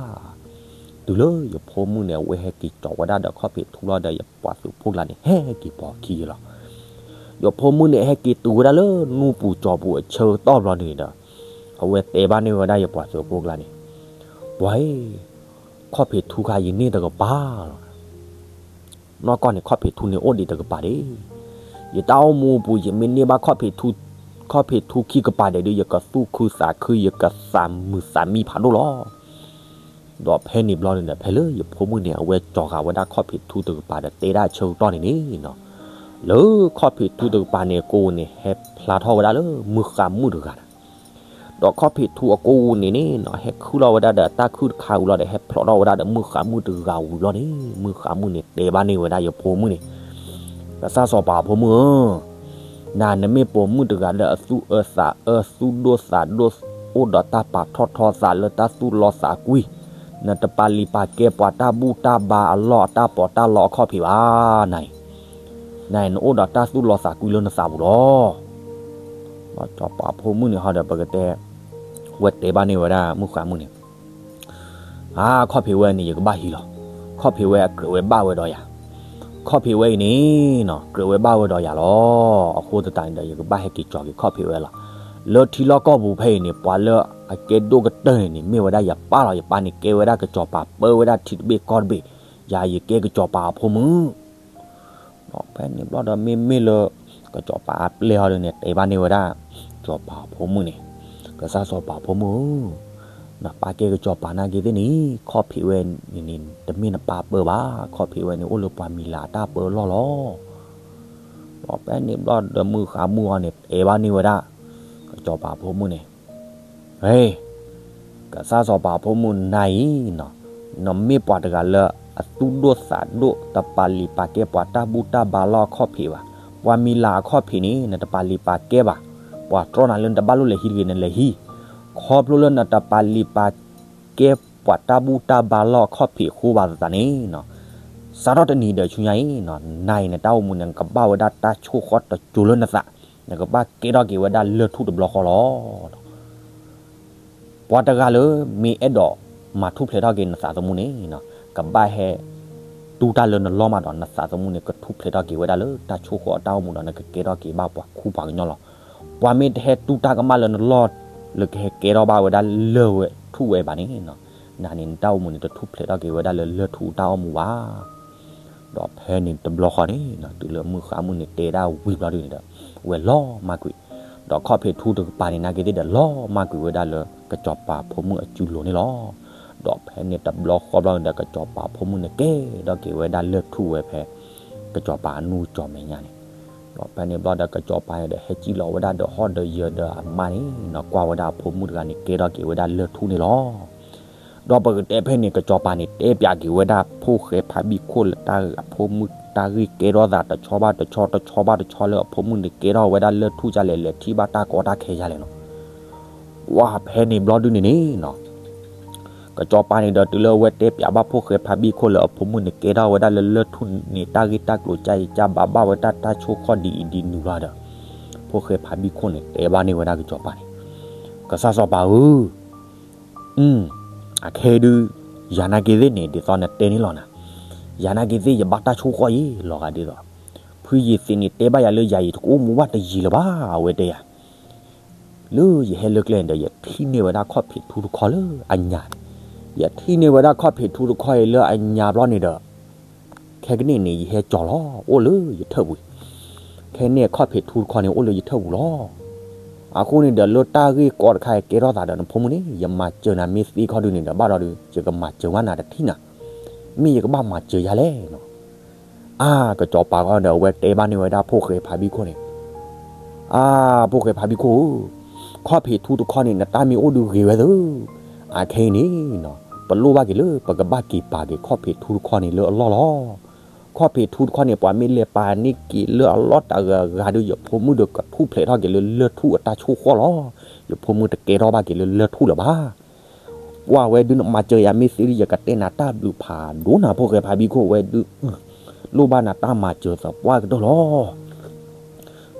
တုၤလၢယဖိမုၣ်န့ၣ် အဝဲဟဲက့ၤကၠီဝဲဒၣ်ဒီးခီၣ်ဖံးထူလီၤဒီး ယပှၤသုးဖိကျါန့ၣ် ဟဲက့ၤပိာ်ခံယလီၤ. ယဖိမုၣ်န့ၣ် ဟဲက့ၤတုၤဝဲဒၣ်လၢနူၢ်ပူၤကၠီပူၤအဆၢကတီၢ်ဘျီန့ၣ်ဒီး အဝဲတဲဘၣ်န့ၢ်ဝဲဒၣ်ယပှၤသုးဖိကျါန့ၣ်, ပှၤဧၢ, ခီၣ်ဖံးထူခါယန့ၢ်တကပၤလီၤ. နီၢ်ကီၢ်န့ၣ် ခီၣ်ဖံးထူန့ၣ်အိၣ်ဒံးတကပၤဒံး. ယတၢ်အိၣ်မူအပူၤ ယမ့ၢ်န့ၢ်ဘၣ်ခီၣ်ဖံးထူ, ခီၣ်ဖံးထူခံကပၤဒံးဒီး ယကသူၣ်ခုသးခု ယကသးမုာ်သးမံဖးဒိၣ်လီၤ. ဒီးဖဲန့ၣ်ဘျီန့ၣ်ဒီး ဖဲလၢယဖိမုၣ်န့ၣ် အဝဲကၠီဃာ်ဝဲဒၣ်ခီၣ်ဖံးထူတကပၤဒီးတဲဒၣ်ဆၢကတီၢ်န့ၣ်န့ၣ်နီၤ, လၢခီၣ်ဖံးထူတကပၤန့ၣ် အကိာ်ပူၤန့ၣ် ဟဲဖျါထီၣ်ဝဲဒၣ်လၢမုၢ်ဃါမုၣ်တဂၤဒီး ဒီးခီၣ်ဖံးထူအကိာ်ပူၤန့ၣ်န့ၣ်နီၤ ဟဲခုၣ်လီၤဝဲဒၣ်ဒီးတၢ်ခုၣ်တခါဝံၤလီၤဒီး ဟဲဖျိးထီၣ်ဝဲဒၣ်ဒီးမုၢ်ဃါမုၣ်တဂၤဝံၤလီၤန့ၣ် မုၢ်ဃါမုၣ်န့ၣ် တဲဘၣ်န့ၢ်ဝဲဒၣ်ယဖိမုၣ်န့ၣ်, ကစၢ်စီၤပၤဖိမုၣ်ဧၢ, နၤနမ့ၢ်ပိာ်မုၣ်တဂၤလၢအသူၣ်အၢသးအၢ သူၣ်ဒိၣ်သးဒိၣ် အိၣ်ဒီးတၢ်ပာ်ထီၣ်ထီသးလၢတၢ်သူၣ်လီသးကွံ, နတပာ်လုၢ်ပာ်ကဲပှၤတၢ်ဘူၣ်တၢ်ဘါအလီၢ်အတၢ်ပီးတၢ်လီအခီၣ်ဖံးဘၣ်နၤအံၤ နၤအံၤနအိၣ်ဒီးတၢ်သူၣ်လီသးကွံလၢနသးပူၤလီၤ. စီၤပၤဖိမုၣ်န့ၣ်ဟီဒီး ပကတဲ, ဝဲတဲဘၣ်န့ၢ်ဝဲဒၣ်မုၢ်ဃါမုၣ်န့ၣ်, အါ ခီၣ်ဖံးဝဲန့ၣ် ယကဘၣ်ဟံးလီၤ. ခီၣ်ဖံးဝဲအကြၢးဝဲဘၣ်ဝဲဒီးယၤ, ခီၣ်ဖံးဝဲအံၤန့ၣ်နီၤ ကြၢးဝဲဘၣ်ဝဲဒီးယၤလီၤ. အဃိသတးန့ၣ်ဒီး ယကဘၣ်ဟဲက့ၤကၠီက့ၤခီၣ်ဖံးဝဲလီၤ. လၢထံလီၢ်ကီၢ်ပူၤဖဲအံၤန့ၣ် ပှၤလၢအကဲဒိၣ်ကတၢၢ်န့ၣ်န့ၣ် မ့ၢ်ဝဲဒၣ်ယပၢ်လီၤ. ယပၢ်န့ၣ်ကဲဝဲဒၣ်ကစီၤပၤ ပၢဝဲဒၣ်ထံတဘ့ၣ်ကီၢ်တဘ့ၣ်, ယၤယကဲကစီၤပၤအဖိမုၣ် ဒီးဖဲန့ၣ်ဘျီဒီး မ့မ့ၢ်လၢ ကစီၤပၤအပျဲၢ်ဟီဒ်န့ၣ် တဲဘၣ်န့ၢ်ဝဲဒၣ် စီၤပၤဖိမုၣ်န့ၣ်, ကစၢ်စီၤပၤဖိမုၣ်ဧၢ, နပၢ်ကဲကစီၤပၤနာ်က့ၤသ့ၣ်န့ၣ် ခီၣ်ဖံးဝဲန့ၣ်န့ၣ် တမ့ၢ်နပၢ်ပၢဘၣ်. ခီၣ်ဖံးဝဲန့ၣ် အိၣ်လၢပှၤမံၤလၤအတၢ်ပၢအလီၢ်လီၤ. ဒီးဖဲန့ၣ်ဘျီဒီး မုၢ်ဃါမုၢ်အီၤန့ၣ် တဲဘၣ်န့ၢ်ဝဲဒၣ် ကစီၤပၤဖိမုၣ်န့ၣ်, ဟ့, ကစၢ်စီၤပၤဖိမုၣ်နၤအံၤနီၤ, နမ့ၢ်ပှၤတဂၤလၢအသူၣ်ဒိၣ်သးဒိၣ် တပာ်လုၢ်ပာ်ကဲပှၤတၢ်ဘူၣ်တၢ်ဘါလီၢ်အခီၣ်ဖံးဘၣ်. ပှၤမံၤလၤအခီၣ်ဖံးန့ၣ် နတပာ်လုၢ်ပာ်ကဲဘၣ်. ပှၤတြီနၤလၢနတဘၣ်လိၣ်လဲၤဟံးတဂ့ၤ နလဲၤဟံး, ခီဖျိလၢနတပာ်လုၢ်ပာ်ကဲပှၤတၢ်ဘူၣ်တၢ်ဘါလီၢ်အခီၣ်ဖံးအဃိဘၣ်သတးန့ၣ်နီၤ, စးထီၣ်တနံၤဒီးဆူညါအံၤနီၤ, နၤအံၤနတၢ်အိၣ်မူန့ၣ် နကဘၣ်ဝဲဒၣ်တၢ်ဆိၣ်ဃီတစိၤလၢနသး, နကဘၣ်ကဲထီၣ်က့ၤဝဲဒၣ်လၢၢ်ထူၣ်တဘျီဃီလီၤ. ပှၤတဂၤလၢမ့ၢ်အဲၣ်ဒိးမၤထူၣ်ဖျဲးထီၣ်က့ၤနသးသမူန့ၣ်နီၤ, ကဘၣ်ဟဲတူၢ်တၢ်လၢနလီၢ်မးဒီး နသးသမူန့ၣ် ကထူၣ်ဖျဲးထီၣ်က့ၤဝဲဒၣ်လၢတၢ်ဆိၣ်ဃီအတၢ်အိၣ်မူဒီး နကကဲထီၣ်က့ၤဘၣ်ပှၤခူပှၤကညီလီၤ. ပှၤမ့ၢ်တဟဲတူၢ်တၢ်ကမၣ်လၢနလီၢ် လၢကဟဲကဲထီၣ်ဘၣ်ဝဲဒၣ်လၢၢ်ဝဲထူၣ်ဝဲဘၣ်န့ၣ်နီၤ, နၤန့ၣ် နတၢ်အိၣ်မူန့ၣ် တထူၣ်ဖျဲးထီၣ်က့ၤဝဲဒၣ်လၢလၢၢ်ထူၣ်တၢ်အိၣ်မူဘၣ်. ဒီးဖဲန့ၣ်တဘျီဃီန့ၣ်နီၤ, တုၤလၢမုၢ်ဃါမုၢ်န့ၣ် တဲဒၣ်ဝံၤဘျီဒ်န့ၣ်ဒီး ဝဲလီၤမၢ်ကွံာ်, ဒီးခီၣ်ဖံးထူတကပၤန့ၣ် နာ်က့ၤသ့ၣ်ဒီး လီၤမၢ်ကွံာ်ဝဲဒၣ်လၢကစီၤပၤဖိမုၣ်အစုလိၤန့ၣ်လီၤ. ဒီးဖဲန့ၣ်တဘျီဃီဘျီန့ၣ်ဒီး ကစီၤပၤဖိမုၣ်န့ၣ် ကဲထီၣ်က့ၤဝဲဒၣ်လၢၢ်ထူၣ်ဝဲဖဲ ကစီၤပၤအနူၢ်ကၠီၤမဲာ်ညါန့ၣ်, ဒီးဖဲန့ၣ်ဘျီဒီး ကစီၤပၤန့ၣ်ဒီး ဟဲစံၣ်လီၤဝဲဒၣ်ဒီးဟီၣ်ဒီးယၢၤဒီးအမါန့ၣ်နီၤ, ကွၢ်ဝဲဒၣ်အဖိမုၣ်တဂၤန့ၣ် ကဲထီၣ်က့ၤဝဲဒၣ်လၢၢ်ထူၣ်န့ၣ်လီၤ. ဒီးပကတဲဖဲန့ၣ် ကစီၤပၤန့ၣ် တဲပၠးက့ၤဝဲဒၣ်ဖိၣ်ဃဲဖါဘံၣ်ခိၣ်လၢတၢ်ဂ့ၢ် အဖိမုၣ်တၢ်ဂ့ၢ်ကဲထီၣ်သးတဆီဘၣ်တဆီ တဆီဘၣ်တဆီလၢအဖိမုၣ်န့ၣ် ကဲထီၣ်ဝဲဒၣ်လၢၢ်ထူၣ်ဒ်လဲၣ် လဲၤထံၣ်ဘၣ်တၢ်ကီတၢ်ခဲဒ်လဲၣ်နီၤ. ကွၢ်ဖဲန့ၣ်ဘျီဒ်န့ၣ်န့ၣ်နီၤ, ကစီၤပၤန့ၣ်ဒီးတုၤလၢအဝဲတဲပၠးဘၣ်ဖိၣ်ဃဲဖးဘံၣ်ခိၣ်လၢအဖိမုၣ်န့ၣ်ကဲထီၣ်ဝဲဒၣ်လၢလၢၢ်ထူၣ်န့ၣ် တၢ်ဂ့ၢ်တၢ်ကျိၤကၢ်အံၤကၢ်ဘၣ် ဘၣ်ဝဲတၢ်တၢ်ဆိၣ်ဃီၣ်ဒ်အံၤဒ်နုၤလီၤဒီး ဖိၣ်ဃဲဖးဘံၣ်ခိၣ်န့ၣ် တဲဘၣ်န့ၢ်ဝဲဒၣ်ကစီၤပၤန့ၣ်, ကစၢ်စီၤပၤဧၢ, အခဲဒုး ယၤနာ်က့ၤသ့ၣ်န့ၣ် ဒ်သိးနတဲန့ၣ်လီၤနၤ, ယၤနာ်က့ၤသ့ၣ် ယဘၣ်တၢ်ဆိၣ်ဃီၣ်အံၤလီၤဂာ်ဒ်သိး ဖုယ့ၤသ့းန့ၣ် တဲဘၣ်ယၤလၢယၤအံၤတကအိၣ်မူဘၣ်တယံၤလၢၤဘၣ် အဝဲတဲယၤ လၢယဟဲလၢကျဲန့ၣ်ဒီး ယထံၣ်န့ၢ်ဝဲဒၣ်ခီၣ်ဖံးထူတခီလၢအညါန့ၣ်, ယထံၣ်န့ၢ်ဝဲဒၣ်ခီၣ်ဖံးထူတခီအံၤလၢအညါဘျီန့ၣ်ဒီး ခဲကနံၣ်န့ၣ် ယဟဲကၠီၤလီၤ အိၣ်လၢယထၢၣ်ပူၤ, ခဲန့ၣ်ခီၣ်ဖံးထူတခီန့ၣ် အိၣ်လၢယထၢၣ်ပူၤလီၤ. အဃိန့ၣ်ဒီး လၢတၢ်ဂ့ၢ်ကီတခါအံၤကဲထီၣ်သးဒီးနဖိမုၣ်န့ၣ် ယမၤစၢၤနၤမ့ၢ်သ့ခီဒုန့ၣ်ဒီး ဘၣ်ဒီး ယကမၤစၢၤဝဲနၤတထံၣ်နၤ, မ့ၢ်ယကဘၣ်မၤစၢၤယၤလဲၣ်နီၤ အါ ကစီၤပၤဃီဒီး အဝဲတဲဘၣ်န့ၢ်ဝဲဒၣ်ဖိၣ်ဃဲဖးဘံၣ်ခိၣ်န့ၣ်, အါ ဖိၣ်ဃဲဖးဘံၣ်ခိၣ်ဧၢ, ခီၣ်ဖံးထူတခီန့ၣ် နတၢ်မ့ၢ်အိၣ်ဒုးဂ့ၤဝဲသၢ, အခဲအံၤန့ၣ် ပလိၣ်ဘၣ်က့ၤလၢ ပကဘၣ်က့ၤပာ်က့ၤခီၣ်ဖံးထူတခီန့ၣ်လၢအလီၢ်လီၤ. ခီၣ်ဖံးထူတခီန့ၣ် ပှၤမ့ၢ်လဲၤပာ်န့ၢ်က့ၤလၢအလီၢ်တဂၤဂၤဒီး ယဖိမုၣ်ဒီးကထူၣ်ဖျဲးထီၣ်က့ၤလၢလၢၢ်ထူၣ်အတၢ်ဆိၣ်ဃီၣ်လီၤ. ယဖိမုၣ်တကဲထီၣ်ဘၣ်က့ၤလၢလၢၢ်ထူၣ်လၢၤဘၣ်. ပှၤဝဲဒုးနမၤစၢၤယၤမ့ၢ်သ့ဒီး ယကတဲနၤတၢ်ဘျုးဖးဒိၣ်နၤ ဖိၣ်ဃဲဖးဘံၣ်ခိၣ်ဝဲဒုး, လိၣ်ဘၣ်နၤတၢ်မၤစၢၤသပှၢ်ကတၢၢ်လီၤ.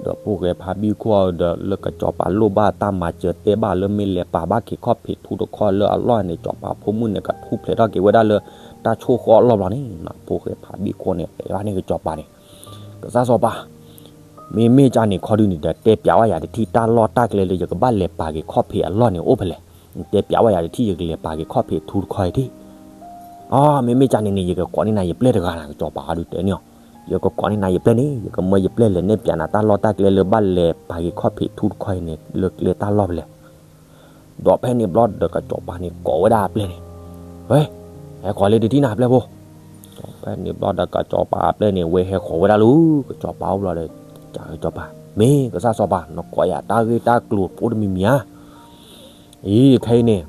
ဒီးဖိၣ်ဃဲဖးဘံၣ်ခိၣ်ဒီး လၢကစီၤပၤလိၣ်ဘၣ်တၢ်မၤစၢၤတဲဘၣ်လၢမ့ၢ်လဲၤပာ်ဘၣ်က့ၤခီၣ်ဖံးထူတခီလၢအလီၢ်န့ၣ် စီၤပၤဖိမုၣ်န့ၣ် ကထူၣ်ဖျဲးထီၣ်က့ၤဝဲဒၣ်လၢ တၢ်ဆိၣ်ဃီၣ်အလီၢ်ဘျီန့ၣ် ဖိၣ်ဃဲဖးဘံၣ်ခိၣ်န့ၣ် တဲဘၣ်န့ၢ်ကစီၤပၤန့ၣ်, ကစၢ်စီၤပၤ, မ့မ့ၢ်ကၢ်န့ၣ်ခီဒုန့ၣ်ဒီး တဲပၠးဝဲယၤတထံၣ် တၢ်လီၢ်တၢ်ကျဲလၢယကဘၣ်လဲၤပာ်က့ၤခီၣ်ဖံးအလီၢ်န့ၣ်အိၣ်ဖဲလဲၣ်, တဲပၠးဝဲယၤတထံၣ် ယကလဲၤပာ်က့ၤခီၣ်ဖံးထူတခီအံၤတထံၣ် အ မ့မ့ၢ်ကၢ်န့ၣ်န့ၣ် ယကကိးန့ၢ်နၤယပျဲၢ်တဂၤနၤ ကစီၤပၤအီၤဒုးတဲန့ၢ်အီၤ, ယကကိးန့ၢ်နၤယပျဲၢ်န့ၣ် ယကမၢယပျဲၢ်လဲၤနဲၣ်ပၠးနၤတၢ်လီၢ်တၢ်ကျဲလၢဘၣ်လဲၤပာ်က့ၤခီၣ်ဖံးထူတခီအံၤန့ၣ် လၢကျဲတၢ်လီၢ်ဖဲလဲၣ်. ဒီးဖဲန့ၣ်ဘျီဒီး ကစီၤပၤန့ၣ်ကိးဝဲဒၣ်အပျဲၢ်န့ၣ်, ဝဲ, ဟဲဃီၤလၢတထံၣ်နၤအပျဲၢ်ဖိ ဒီးဖဲန့ၣ်ဘျီဒီး ကစီၤပၤအပျဲၢ်န့ၣ် ဝဲဟဲဃီၤဝဲဒၣ်လၢ ကစီၤပၤအိၣ်ဘျီဒီး ကစီၤပၤ, မ့ၢ်ကစၢ်စီၤပၤ နကိးယၤတၢ်ဂ့ၢ်တၢ်ကျိၤဖိတမံၤမံၤဧါ အံၤ ခဲအံၤန့ၣ်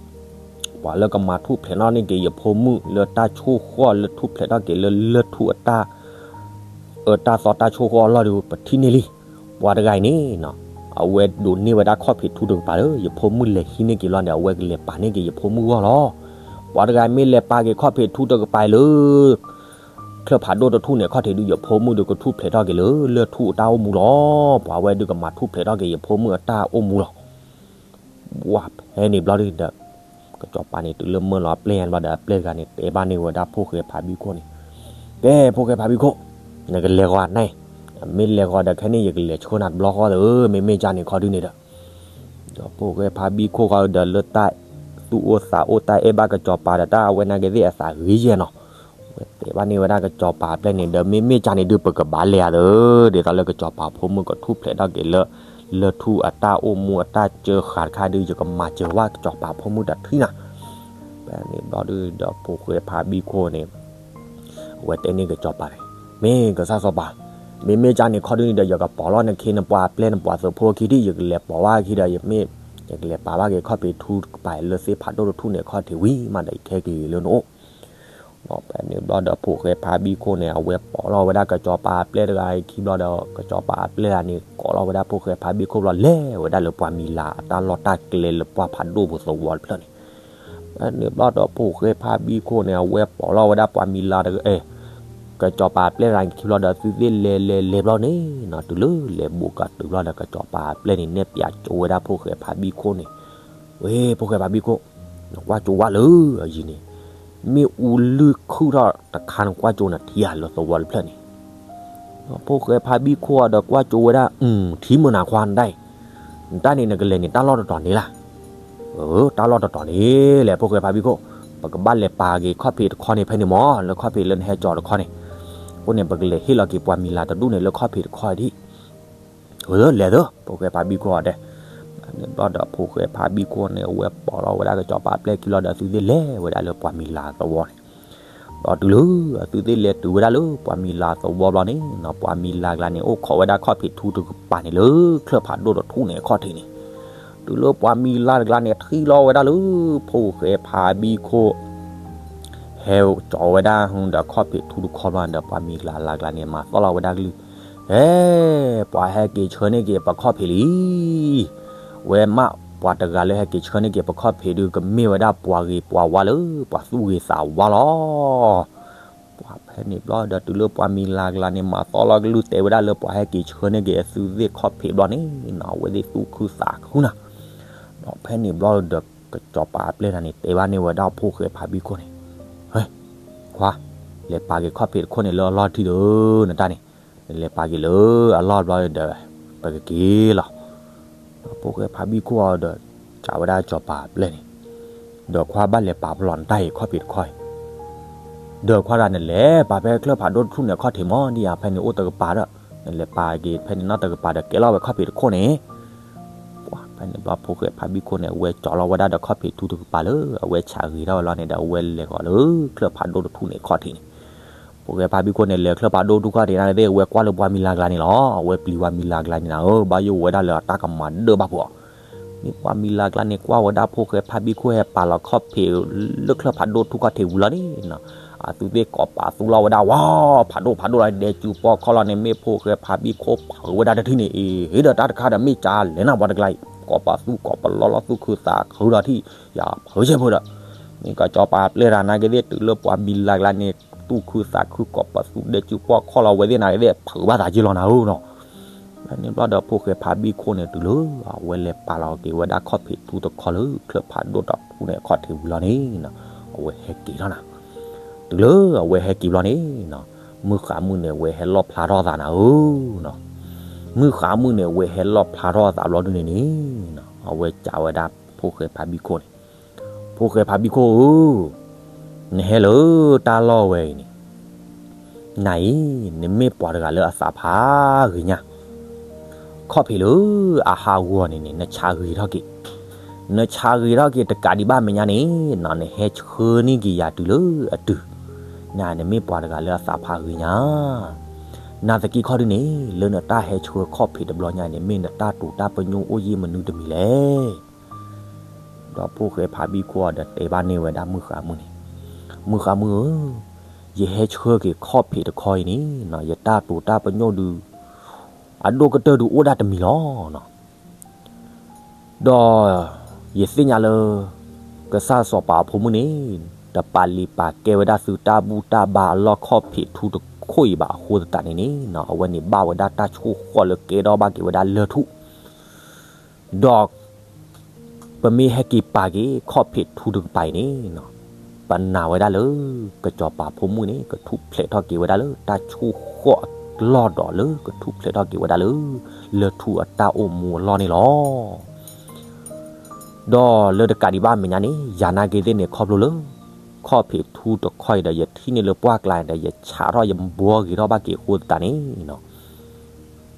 ပှၤလၢကမၤထူၣ်ဖျဲးထီၣ်န့ၢ်က့ၤယဖိမုၣ်လၢတၢ်ဆိၣ်ဃီၣ်လၢထူၣ်ဖျဲးထီၣ်က့ၤလၢလၢၢ်ထူၣ်အတၢ် အတၢ်သီတၢ်ဆိၣ်ဃီၣ်အလီၢ်ဒီး ပထံၣ်န့ၢ်လံ. ပှၤတဂၤအံၤန့ၣ် အဝဲဒိးန့ၢ်ဝဲဒၣ်ခီၣ်ဖံးထူတကပၤလၢ ယဖိမုၣ်လဲၤဟံးန့ၢ်က့ၤလီၤန့ၣ် အဝဲကလဲၤပာ်န့ၢ်က့ၤယဖိမုၣ်ဂီၢ်လီၤ. ပှၤတဂၤမ့ၢ်လဲၤပာ်က့ၤခီၣ်ဖံးထူတကပၤလၢ ချၢၣ်ဖးဒိၣ်တထူၣ်န့ၣ် ခီၣ်ထံးဒုးယဖိမုၣ်ဒီးကထူၣ်ဖျဲးထီၣ်က့ၤလၢလၢၢ်ထူၣ်အတၢ်အိၣ်မူလီၤ. ပှၤဝဲဒုးကမၤထူၣ်ဖျဲးထီၣ်က့ၤယဖိမုၣ်အတၢ်အိၣ်မူလီၤ. ဝဲဖဲန့ၣ်ဘျီဒုးဒီး ကစီၤပၤန့ၣ် တုၤလၢမၢလီၤအပျဲၢ်ညါဘျီဒီး အပျဲၢ်တဂၤန့ၣ် တဲဘၣ်န့ၢ်ဝဲဒၣ်ဖိၣ်ဃဲဖးဘံၣ်ခိၣ်န့ၣ်, ကဲဖိၣ်ဃဲဖးဘံၣ်ခိၣ်, နကလဲၤဂီၤန့ၣ်, မ့ၢ်လဲၤဂီၤဒီးခဲန့ၣ် ယကလဲၤဆှၢနၤတဘျီဃီသၢ, မ့မ့ၢ်ကၢ်န့ၣ်ခီဒုန့ၣ်ဒီး ဒီးဖိၣ်ဃဲဖးဘံၣ်ခိၣ်ဃီဒီးလၢတၢ် သူၣ်အိၣ်သးအိၣ်တၢ်အဲၣ်ဘၣ်ကစီၤပၤဒီးတၢ်အဝဲနာ်က့ၤသ့ၣ်အသးဂ့ၤယဲၢ်နီၤ, ဝဲတဲဘၣ်န့ၢ်ဝဲဒၣ်ကစီၤပၤအပျဲၢ်န့ၣ်ဒီး မ့မ့ၢ်ကၢ်န့ၣ်ဒုး ပကဘၣ်လဲၤဧါသၢ, ဒ်သိးလၢကစီၤပၤဖိမုၣ်ကထူၣ်ဖျဲးထီၣ်က့ၤလၢ လၢၢ်ထူၣ်အတၢ်အိၣ်မူအတၢ်စၢဃာ်တခါဒုး ယကမၤစၢၤဝဲကစီၤပၤဖိမုၣ်တထံၣ်နၤ. ဖဲန့ၣ်ဘျီဒုးဒီးဖိၣ်ဃဲဖးဘံၣ်ခိၣ်န့ၣ် အဝဲတဲန့ၢ်ကစီၤပၤန့ၣ်, မ့ၢ်ကစၢ်စီၤပၤ, မ့မ့ၢ်ကၢ်န့ၣ်ခီဒုန့ၣ်ဒီး ယကပိာ်လီၤနခံ နပှၤအပျဲၢ်နပှၤသုးဖိခံထံၣ် ယကလဲၤပိာ်ဝဲခံဒီး ယမ့ၢ် ယကလဲၤပာ်ဘၣ်က့ၤခီၣ်ဖံးထူတကပၤလၢသ့ၣ်ဖးဒိၣ်တထူၣ်န့ၣ် ခီၣ်ထံးဝံၤမးဒီး ယကဟဲက့ၤလၢနအိၣ် ဒီးဖဲန့ၣ်ဘျီဒီးဖိၣ်ဃဲဖးဘံၣ်ခိၣ်န့ၣ် အဝဲပိာ်လီၤဝဲဒၣ်ကစီၤပၤအပျဲၢ်တဂၤအခံဘျီဒီး ကစီၤပၤအပျဲၢ်တဂၤန့ၣ် ကိးလီၤဝဲဒၣ်ဖိၣ်ဃဲဖးဘံၣ်ခိၣ်ဘျီ လဲၤဝဲဒၣ်လၢပှၤမံၤလၤအတၢ်လီၢ်တၢ်ကျဲလၢပှၢ်ဖးဒိၣ်ပူၤသဝီတဖျၢၣ်န့ၣ်, ဖဲန့ၣ်ဘျီဒီးဖိၣ်ဃဲဖးဘံၣ်ခိၣ်န့ၣ် အဝဲပိာ်လီၤဝဲဒၣ်ပှၤမံၤလၤတဂၤ ကစီၤပၤအပျဲၢ်တဂၤအခံဘျီဒီး သုသ့ၣ်လဲၤလဲၤလဲၤဘျီန့ၣ် တုၤလၢလဲၤဘူးကတုၤဘျီဒီး ကစီၤပၤအပျဲၢ်န့ၣ် နဲၣ်ပၠးကၠိဝဲဒၣ်ဖိၣ်ဃဲဖးဘံၣ်ခိၣ်န့ၣ်, ဝဲ ဖိၣ်ဃဲဖးဘံၣ်ခိၣ်, နကွၢ်ကၠိဝဲလၢအယံၤန့ၣ်, မ့ၣ်အူလုၢ်ခုၣ်ထီၣ်တခါ နကွၢ်ကၠိနထံၣ်ဧါလၢသဝီတဖျၢၣ်န့ၣ်, ဖိၣ်ဃဲဖးဘံၣ်ခိၣ်ဒီးကွၢ်ကၠိဝဲဒၣ်, ထံမုၢ်နၤခွါနတၢ်အံၤ, နတၢ်န့ၣ်နကလဲၤန့ၣ် တၢ်လီၢ်တတီၤန့ၣ်လၢ် တၢ်လီၢ်တတီၤန့ၣ်လဲၣ် ဖိၣ်ဃဲဖးဘံၣ်ခိၣ်, ပကဘၣ်လဲၤပာ်က့ၤခီၣ်ဖံးတခီန့ၣ်ဖဲန့ၣ်မး လၢခီၣ်ဖံးလၢနဟဲကၠီၤတခီန့ၣ်, အဃိန့ၣ် ပကလဲၤဟ့ၣ်လီၤက့ၤပှၤမံၤလၤတဒူၣ်န့ၣ်လၢခီၣ်ဖံးတခီဒံး, လဲၤသၢ ဖိၣ်ဃဲဖးဘံၣ်ခိၣ်အီၤဒဲး, န့ၣ်ဘျီဒီးဖိၣ်ဃဲဖးဘံၣ်ခိၣ်န့ၣ် အဝဲပိာ်လီၤဝဲဒၣ်ကစီၤပၤအပျဲၢ်ခံဘျီဒီး သုသ့ၣ်လဲၤဝဲဒၣ်လၢပှၤမံၤလၤသဝီန့ၣ် ဒီးတုၤလၢ အသုသ့ၣ်လဲၤတုၤဝဲဒၣ်လၢပှၤမံၤလၤသဝီဘျီန့ၣ် ပှၤမံၤလၤကျါန့ၣ် အိၣ်ခိးဝဲဒၣ်ခီၣ်ဖံးထူတကပၤန့ၣ် လၢချၢၣ်ဖးဒိၣ်တထူၣ်န့ၣ်အခီၣ်ထံးန့ၣ်, တုၤလၢပှၤမံၤလၤတကျါန့ၣ် ထံၣ်လီၤဝဲဒၣ်လၢ ဖိၣ်ဃဲဖးဘံၣ်ခိၣ် ဟဲကၠီၤဝဲဒၣ်ဒီးခီၣ်ဖံးထူတခီဘျီဒီး ပှၤမံၤလၤလၤကျါန့ၣ် မၤသီၣ်လီၤဝဲဒၣ်ကလုၢ်, ဟဲ, ပှၤဟဲက့ၤဆှၢန့ၢ်က့ၤပခီၣ်ဖံးလံ ဝဲမး ပှၤတဂၤလၢဟဲက့ၤဆှၢန့ၢ်က့ၤပခီၣ်ဖံးဒုး ကမ့ၢ်ဝဲဒၣ်ပှၤဂ့ၤပှၤဝါလၢ ပှၤသူၣ်ဂ့ၤသးဝါလီၤ. ပှၤဖဲန့ၣ်ဘျီဒီး တုၤလၢပှၤမံၤလၤကျါန့ၣ် မၤသီလီၤကလုၢ်တဲဝဲဒၣ်လၢပှၤဟဲက့ၤဆှၢန့ၢ်က့ၤအသုသ့ၣ်ခီၣ်ဖံးဘျီန့ၣ်နီၤ အဝဲသ့ၣ်သူၣ်ခုသးခုနၤ. ဒီးဖဲန့ၣ်ဘျီဒီး ကစီၤပၤအပျဲၢ်တဂၤန့ၣ် တဲဘၣ်န့ၢ်ဝဲဒၣ်ဖိၣ်ဃဲဖးဘံၣ်ခိၣ်န့ၣ်, ခွါ, လဲၤပာ်က့ၤခီၣ်ဖံးတခိၣ်န့ၣ်လၢအလီၢ်ထံဒီး နတၢ်န့ၣ်, နလဲၤပာ်က့ၤလၢအလီၢ်ဘျီဒီး ပကက့ၤလီၤ. ဖိၣ်ဃဲဖးဘံၣ်ခိၣ်အီၤဒီး စံးဝဲဒၣ်စီၤပၤအပျဲၢ်န့ၣ်, ဒီးခွါဘၣ်လဲၤပာ်ဖျိးနတၢ်အံၤခီၣ်ဖံးတခီအံၤ, ဒီးခွါဒၣ်နလဲၤပာ်ဖဲချၢၣ်ဖးဒိၣ်တထူၣ်န့ၣ်အခီၣ်ထံးမး ဒ်ယၤဖဲန့ၣ်အိၣ်တကပၤဒီး နလဲၤပာ်က့ၤဖဲန့ၣ်နီတကပၤဒီးကဲလီၤဝဲခီၣ်ဖံးတခိၣ်န့ၣ် ပှၤဖဲန့ၣ်ဘျီဖိၣ်ဃဲဖးဘံၣ်ခိၣ်န့ၣ် အဝဲကၠီၤလီၤဝဲဒၣ်ဒီးခီၣ်ဖံးထူတကပၤလၢ အဝဲဆးဂ့ၤထီၣ်ဝဲလီၤန့ၣ်ဒီး အဝဲလဲၤဃီၤလၢချၢၣ်ဖးဒိၣ်တထူၣ်န့ၣ်အခီၣ်ထံးန့ၣ်, ဖိၣ်ဃဲဖးဘံၣ်ခိၣ်န့ၣ် လဲၤချၢၣ်ဖးဒိၣ်တထူၣ်ခီၣ်ထံးန့ၣ်သ့ၣ် အဝဲကွၢ်လၢပှၤမံၤလၤကျါန့ၣ်လီၤ. အဝဲပျံၤပှၤမံၤလၤကျါန့ၣ်နၤဧၢ ဘၣ်ယိၣ်ဝဲဒၣ်လၢအတၢ်ကမၤဒၢၣ်ဘၣ်ဖုးအီၤ, မ့ၢ်ပှၤမံၤလၤကျါန့ၣ် ကွၢ်ဝဲဒၣ်ဖိၣ်ဃဲဖးဘံၣ်ခိၣ်ဟဲပာ်လီၤခီၣ်ဖံးလၢချၢၣ်ဖးဒိၣ်ထူၣ်ခီၣ်ထံးဝံၤလီၤန့ၣ် အသုသ့ၣ်ကိးပာ်သူလီၤဝဲဒၣ်ဝဲ ဖးဒိၣ်ဖးဒိၣ်လီၤ ဒဲကၠူပီၣ်ခီၣ်လီၤန့ၣ် မ့ၢ်ဖိၣ်ဃဲဖးဘံၣ်ခိၣ်ပာ်ဝဲဒၣ်တထံၣ်န့ၣ် အ့ ဟ့ၣ်ဒီးတၢ်တခါဒီးမ့ၢ်ကလဲၤနၢ်ပှၤတကျါအံၤ ကိးပာ်သူကိးပာ်လီၤလီၤသူၣ်ခုသးခုဒီးထံၣ် ယၤဖုးဆဲးဖုးဒီး မ့ၢ်ကစီၤပၤအပျဲၢ်တဂၤနာ်က့သ့ၣ် တုၤလၢပှၤမံၤလၤကျါန့ၣ် သူၣ်ခုသးခုကိးပာ်သူဒဲကၠူပီၣ်ခီၣ်လီၤဝဲသ့ၣ်နာ်က့သ့ၣ် ဖုးဘၣ်သးက့လီၤနၤဧၢနီၤ. ဖဲန့ၣ်ဘျီဒီးဖိၣ်ဃဲဖးဘံၣ်ခိၣ်န့ၣ် တုၤလၢအဝဲလဲၤပာ်လီၤက့ၤဝဲဒၣ်ခီၣ်ဖံးထူတခီၣ်လၢချၢၣ်ဖးဒိၣ်တထူၣ်န့ၣ်အခီၣ်ထံးဝံၤလီၤန့ၣ် အဝဲဟဲက့ၤထီၣ်နၤ, တုၤလၢအဝဲဟဲက့ၤဘျီန့ၣ် မုၢ်ဃါမုၢ်န့ၣ် အဝဲဟဲလီၣ်ဖျါထီၣ်အသးနၤဧၢနီၤ. မုၢ်ဃါမုၢ်န့ၣ် အဝဲဟဲလီၣ်ဖျါထီၣ်အသးဘျီဒုန့ၣ်န့ၣ် အဝဲစံးဝဲဒၣ်ဖိၣ်ဃဲဖးဘံၣ်ခိၣ်န့ၣ်, ဖိၣ်ဃဲဖးဘံၣ်ခိၣ်ဧၢ, နဟဲလၢတၢ်လီၢ်ဝဲအံၤန့ၣ် နၤအံၤ နမ့ၢ်ပှၤတဂၤလၢအသးဖးဂ့ၤညါ, ခီၣ်ဖံးလၢအဟးဂီၤန့ၣ်န့ၣ် နဆးဂ့ၤထီၣ်က့ၤ, နဆးဂ့ၤထီၣ်က့ၤတကးဒံးဘၣ်မဲာ်ညါန့ၣ် နဟဲဆှၢန့ၢ်က့ၤယၤတုၤလၢအတုၤ, နၤနမ့ၢ်ပှၤတဂၤလၢအသးဖးဂ့ၤညါ, နာ်သက့ခီဒုန့ၣ် လၢနတၢ်ဟဲဆှၢခီၣ်ဖံးတဘျီညါန့ၣ် မ့ၢ်နတၢ်တိာ်တၢ်ပညိၣ်အိၣ်ယ့ၢ်မနုၤတမံၤလဲၣ်. ဒီးဖိၣ်ဃဲဖးဘံၣ်ခိၣ်အီၤဒီးတဲဘၣ်န့ၢ်ဝဲဒၣ်မုၢ်ဃါမုၢ်န့ၣ်, မုၢ်ဃါမုၢ်ဧၢ, ယဟဲဆှၢက့ၤခီၣ်ဖံးတခီအံၤန့ၣ် ယတၢ်တိာ်တၢ်ပညိၣ်ဒုး အဒိၣ်ကတၢၢ်ဒုးအိၣ်ဒၣ်တမံၤလီၤ. ဒီးယသ့ၣ်ညါလၢ ကစၢ်စီၤပၤအဖိမုၣ်န့ၣ် တပာ်လုၢ်ပာ်ကဲဝဲဒၣ်သုတၢ်ဘူၣ်တၢ်ဘါအလီၢ်ခီၣ်ဖံးထူတခိၣ်အံၤဘၣ်အဃိသတးန့ၣ်န့ၣ် အဝဲန့ၣ်ဘၣ်ဝဲဒၣ်တၢ်ဆိၣ်ဃီၣ်လၢကဲထီၣ်ဘၣ်က့ၤဝဲဒၣ်လၢၢ်ထူၣ် ဒီး ပမ့ၢ်ဟဲက့ၤပာ်က့ၤခီၣ်ဖံးထူတကပၤအံၤန့ၣ် ပနာ်ဝဲဒၣ်လၢ ကစီၤပၤဖိမုၣ်န့ၣ် ကထူၣ်ဖျဲးထီၣ်က့ၤဝဲဒၣ်လၢတၢ်ဆိၣ်ဃီၣ်အလီၢ်ဒီးလၢကထူၣ်ဖျဲးထီၣ်က့ၤဝဲဒၣ်လၢ လၢၢ်ထူၣ်အတၢ်အိၣ်မူအလီၢ်န့ၣ်လီၤ. ဒီးလၢတကးဒံးဘၣ်အမဲာ်ညါန့ၣ် ယၤနာ်က့သ့ၣ်န့ၣ် ခီဖျိလၢ ခီၣ်ဖံးထူတခီအံၤဒီး ယထံၣ်န့ၢ်လၢပှၢ်ကျါဒီး ယဆးထီၣ်ယဘှီဂ့ၤထီၣ်ဘၣ်က့ၤအဃိသတးန့ၣ်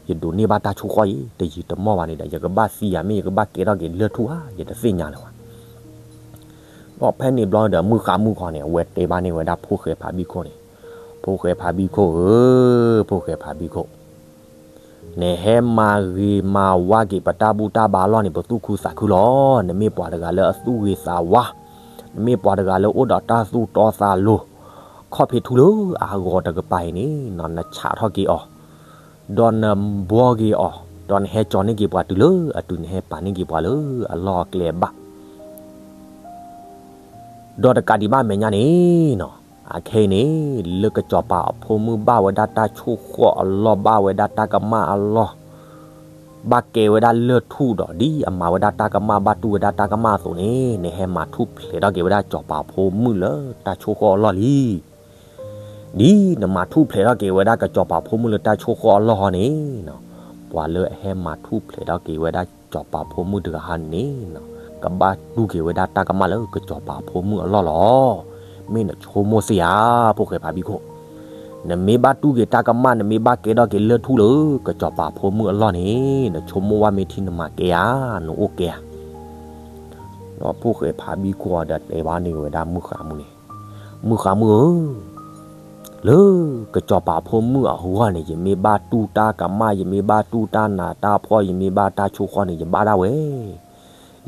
ယဒိးန့ၢ်ဘၣ်တၢ်ဆိၣ်ဃီၣ်အံၤ တယံာ်တမီၢ်ဘၣ်န့ၣ်ဒီး ယကဘၣ်သံယၤမ့ၢ် ယကဘၣ်ကဲထီၣ်က့ၤလၢၢ်ထူၣ်ဧါ ယတသ့ၣ်ညါလၢၤဘၣ်. ဒီးဖဲန့ၣ်ဘျီဒီး မုၢ်ဃါမုၢ်ဃီန့ၣ် အဝဲတဲဘၣ်န့ၢ်ဝဲဒၣ်ဖိၣ်ဃဲဖးဘံၣ်ခိၣ်န့ၣ်, ဖိၣ်ဃဲဖးဘံၣ်ခိၣ်ဧၢ, ဖိၣ်ဃဲဖးဘံၣ်ခိၣ် နဟဲမၤဂ့ၤမၤဝါက့ၤပတၢ်ဘူၣ်တၢ်ဘါအလီၢ်န့ၣ် ပသူၣ်ခုသးခုလီၤ. နမ့ၢ်ပှၤတဂၤလၢအသူၣ်ဂ့ၤသးဝါ, နမ့ၢ်ပှၤတဂၤလၢအိၣ်ဒီးတၢ်သူၣ်တီသးလိၤ, ခီၣ်ဖံးထူလၢအဟးဂီၤတကပၤအံၤန့ၣ် နဆးထီၣ်က့ၤအီၤ, ဒီးနဘှီက့ၤအီၤ, ဒီးနဟဲကၠီၤန့ၢ်က့ၤပှၤတုၤလၢအတုၤ နဟဲပာ်န့ၢ်က့ၤပှၤလၢအလီၢ်အကျဲအဘၣ် ဒီးတကးဒံးဘၣ်အမဲာ်ညါန့ၣ်နီၤ, အခဲအံၤန့ၣ် လၢကစီၤပၤအဖိမုၣ်ဘၣ်ဝဲဒၣ်တၢ်ဆိၣ်ဃီၣ်အလီၢ် ဘၣ်ဝဲဒၣ်တၢ်ကမၣ်အလီၢ်, ဘၣ်ကဲဝဲဒၣ်လၢၢ်ထူၣ်ဒီး ဒ်အမၤဝဲဒၣ်တၢ်ကမၣ် ဘၣ်တူၢ်ဝဲဒၣ်တၢ်ကမၣ်အသိးန့ၣ် နဟဲမၤထူၣ်ဖျဲးထီၣ်က့ၤဝဲဒၣ်စီၤပၤဖိမုၣ်လၢတၢ်ဆိၣ်ဃီၣ်အလီၢ်လံ. ဒ်နမၤထူၣ်ဖျဲးထီၣ်က့ၤဝဲဒၣ်ကစီၤပၤဖိမုၣ်လၢတၢ်ဆိၣ်ဃီၣ်အလီၢ်ဟီန့ၣ်နီၤ, ပှၤလၢအဟဲမၤထူၣ်ဖျဲးထီၣ်က့ၤဝဲဒၣ်စီၤပၤဖိမုၣ်တဂၤဟီန့ၣ်နီၤ, ကဘၣ်တူၢ်က့ၤဝဲဒၣ်တၢ်ကမၣ်လၢကစီၤပၤဖိမုၣ်အလီၢ်လီၤ. မ့ၢ်နဆိကမိၣ်စ့ၢ်ဧါ, ဖိၣ်ဃဲဖးဘံၣ်ခိၣ်, နမ့ၢ်ဘၣ်တူၢ်က့ၤတၢ်ကမၣ် နမ့ၢ်ဘၣ်ကဲထီၣ်က့ၤလၢၢ်ထူၣ်လၢကစီၤပၤဖိမုၣ်အလီၢ်န့ၣ် နဆိကမိၣ်ဝဲမ့ၢ်ထံနမၤကဲဧါ, နအိၣ်ကဲဧါ. ဒီးဖိၣ်ဃဲဖးဘံၣ်ခိၣ်ဒီးတဲဘၣ်န့ၢ်ဝဲဒၣ်မုၢ်ဃါမုၢ်န့ၣ်, မုၢ်ဃါမုၢ်ဧၢ, လၢကစီၤပၤဖိမုၣ်အဂီၢ်န့ၣ် ယမ့ၢ်ဘၣ်တူၢ်တၢ်ကမၣ် ယမ့ၢ်ဘၣ်တူၢ်တၢ်နးတၢ်ဖှီၣ် ယမ့ၢ်ဘၣ်တၢ်ဆိၣ်ဃီၣ်န့ၣ် ယဘၣ်ဒၣ်ဝဲ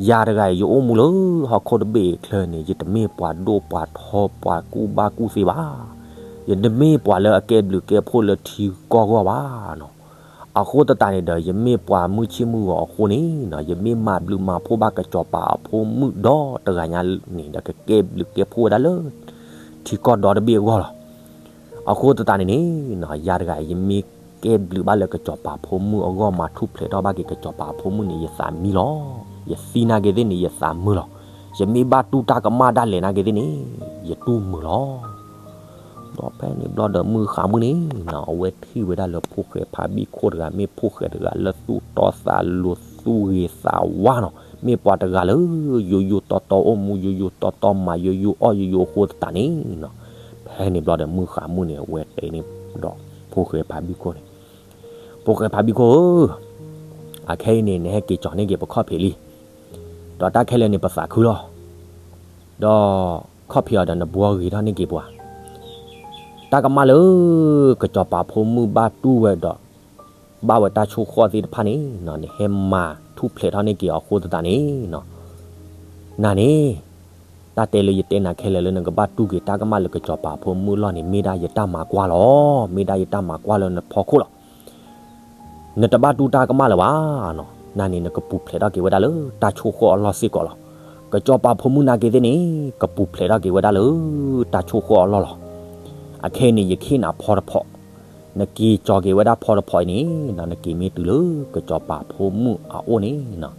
ယၤတဂၤအံၤ ယအိၣ်မူလၢဟီၣ်ခိၣ်တဘ့ၣ်အချၢန့ၣ် ယတမ့ၢ်ပှၤဒိၣ်ပှၤထီ ပှၤကူၣ်ဘၣ်ကူၣ်သ့ဘၣ်. ယတမ့ၢ်ပှၤလၢအကဲဘျုးကဲဖှိၣ်လၢထံကီၢ်အဂီၢ်ဘၣ်နီၤ. အဃိသတးန့ၣ်ဒီး ယမ့ၢ်ပှၤမုၢ်ဆ့ၣ်မုၢ်ဂီၤအဃိန့ၣ်နီၤ ယမ့ၢ်မၤဘျုးမၤဖှိၣ်ဘၣ်ကစီၤပၤအဖိမုၣ်ဒီတဂၤညါန့ၣ်ဒီး ကကဲဘျုးကဲဖှိၣ်ဝဲဒၣ်လၢ ထံကီၢ်ဒီတဘ့ၣ်အဂီၢ်လီၤ. အဃိသတးန့ၣ်န့ၣ်နီၤ ယၤတဂၤ ယမ့ၢ်ကဲဘျုးဘၣ်လၢကစီၤပၤဖိမုၣ်အဂီၢ် မၤထူၣ်ဖျဲးထီၣ်ဘၣ်က့ၤကစီၤပၤဖိမုၣ်န့ၣ် ယသးမံလီၤ. ယသံနာ်က့ၤသ့ၣ်န့ၣ် ယသးမုာ်လီၤ. ယမ့ၢ်ဘၣ်တူၢ်တၢ်ကမၣ်ဒၣ်လဲာ်နာ်က့ၤသ့ၣ်န့ၣ် ယတူၢ်မုာ်လီၤ. ဒီးဖဲန့ၣ်ဘျီဒီးမုၢ်ဃါမုၢ်န့ၣ်နီၤ အဝဲထံၣ်ဝဲဒၣ်လၢဖိၣ်ဃဲဖးဘံၣ်ခိၣ်တဂၤ မ့ၢ်ဖိၣ်ဃဲတဂၤလၢသူၣ်တီသးလိၤသူၣ်ဂ့ၤသးဝါနီၤ မ့ၢ်ပှၤတဂၤလၢ ယိယိတီတီအိၣ်မူ ယိယိတီတီမၤ ယိယိအီၣ်ယိယိအဃိသတးန့ၣ်နီၤ ဖဲန့ၣ်ဘျီဒီးမုၢ်ဃါမုၢ်န့ၣ် အဝဲတဲန့ၣ်ဒီး ဖိၣ်ဃဲဖးဘံၣ်ခိၣ်န့ၣ် ဖိၣ်ဃဲဖးဘံၣ်ခိၣ်ဧၢ, အခဲအံၤန့ၣ် နဟဲက့ၤကၠီၤန့ၢ်က့ၤပခီၣ်ဖံးလံ. ဒီးတၢ်ခဲလၢာ်န့ၣ် ပသးခုလီၤ. ဒီးခီၣ်ဖံးအီၤဒီးနဘှီဂ့ၤထီၣ်န့ၢ်က့ၤပှၤ တၢ်ကမၣ်လၢ ကစီၤပၤဖိမုၣ်ဘၣ်တူၢ်ဝဲဒီး ဘၣ်ဝဲတၢ်ဆိၣ်ဃီၣ်သ့ၣ်တဖၣ်န့ၣ်နီၤ နဟဲမၤထူၣ်ဖျဲးထီၣ်န့ၢ်က့ၤအဃိသတးန့ၣ်နီၤ နၤန့ၣ် တၢ်တဲလၢယတဲနၤခဲလၢာ်လၢနကဘၣ်တူၢ်က့ၤတၢ်ကမၣ်လၢကစီၤပၤဖိမုၣ်အလီၢ်န့ၣ် မ့ၢ်ဒၣ်ယတၢ်မၤကွၢ်လီၤ. မ့ၢ်ဒၣ်ယတၢ်မၤကွၢ်လၢနဖီခိၣ်လီၤ. နတဘၣ်တူၢ်တၢ်ကမၣ်လၢၤဘၣ်နီၤ နၤန့ၣ် နကပူၤဖျဲးထီၣ်က့ၤဝဲဒၣ်လၢတၢ်ဆိၣ်ဃီၣ်အလီၢ်စ့ၢ်ကီးလီၤ. ကစီၤပၤဖိမုၣ်နာ်က့ၤသ့ၣ်န့ၣ် ကပူၤဖျဲးထီၣ်က့ၤဝဲဒၣ်လၢ တၢ်ဆိၣ်ဃီၣ်အလီၢ်လီၤ. အခဲအံၤန့ၣ် ယခ့နၤဖီတဖီ နက့ၤကၠီၤက့ၤဝဲဒၣ်ဖီတဖီအံၤန့ၣ်နီၤ နက့ၤမ့ၢ်တုၤလၢကစီၤပၤဖိမုၣ်အအိၣ်န့ၣ်နီၤ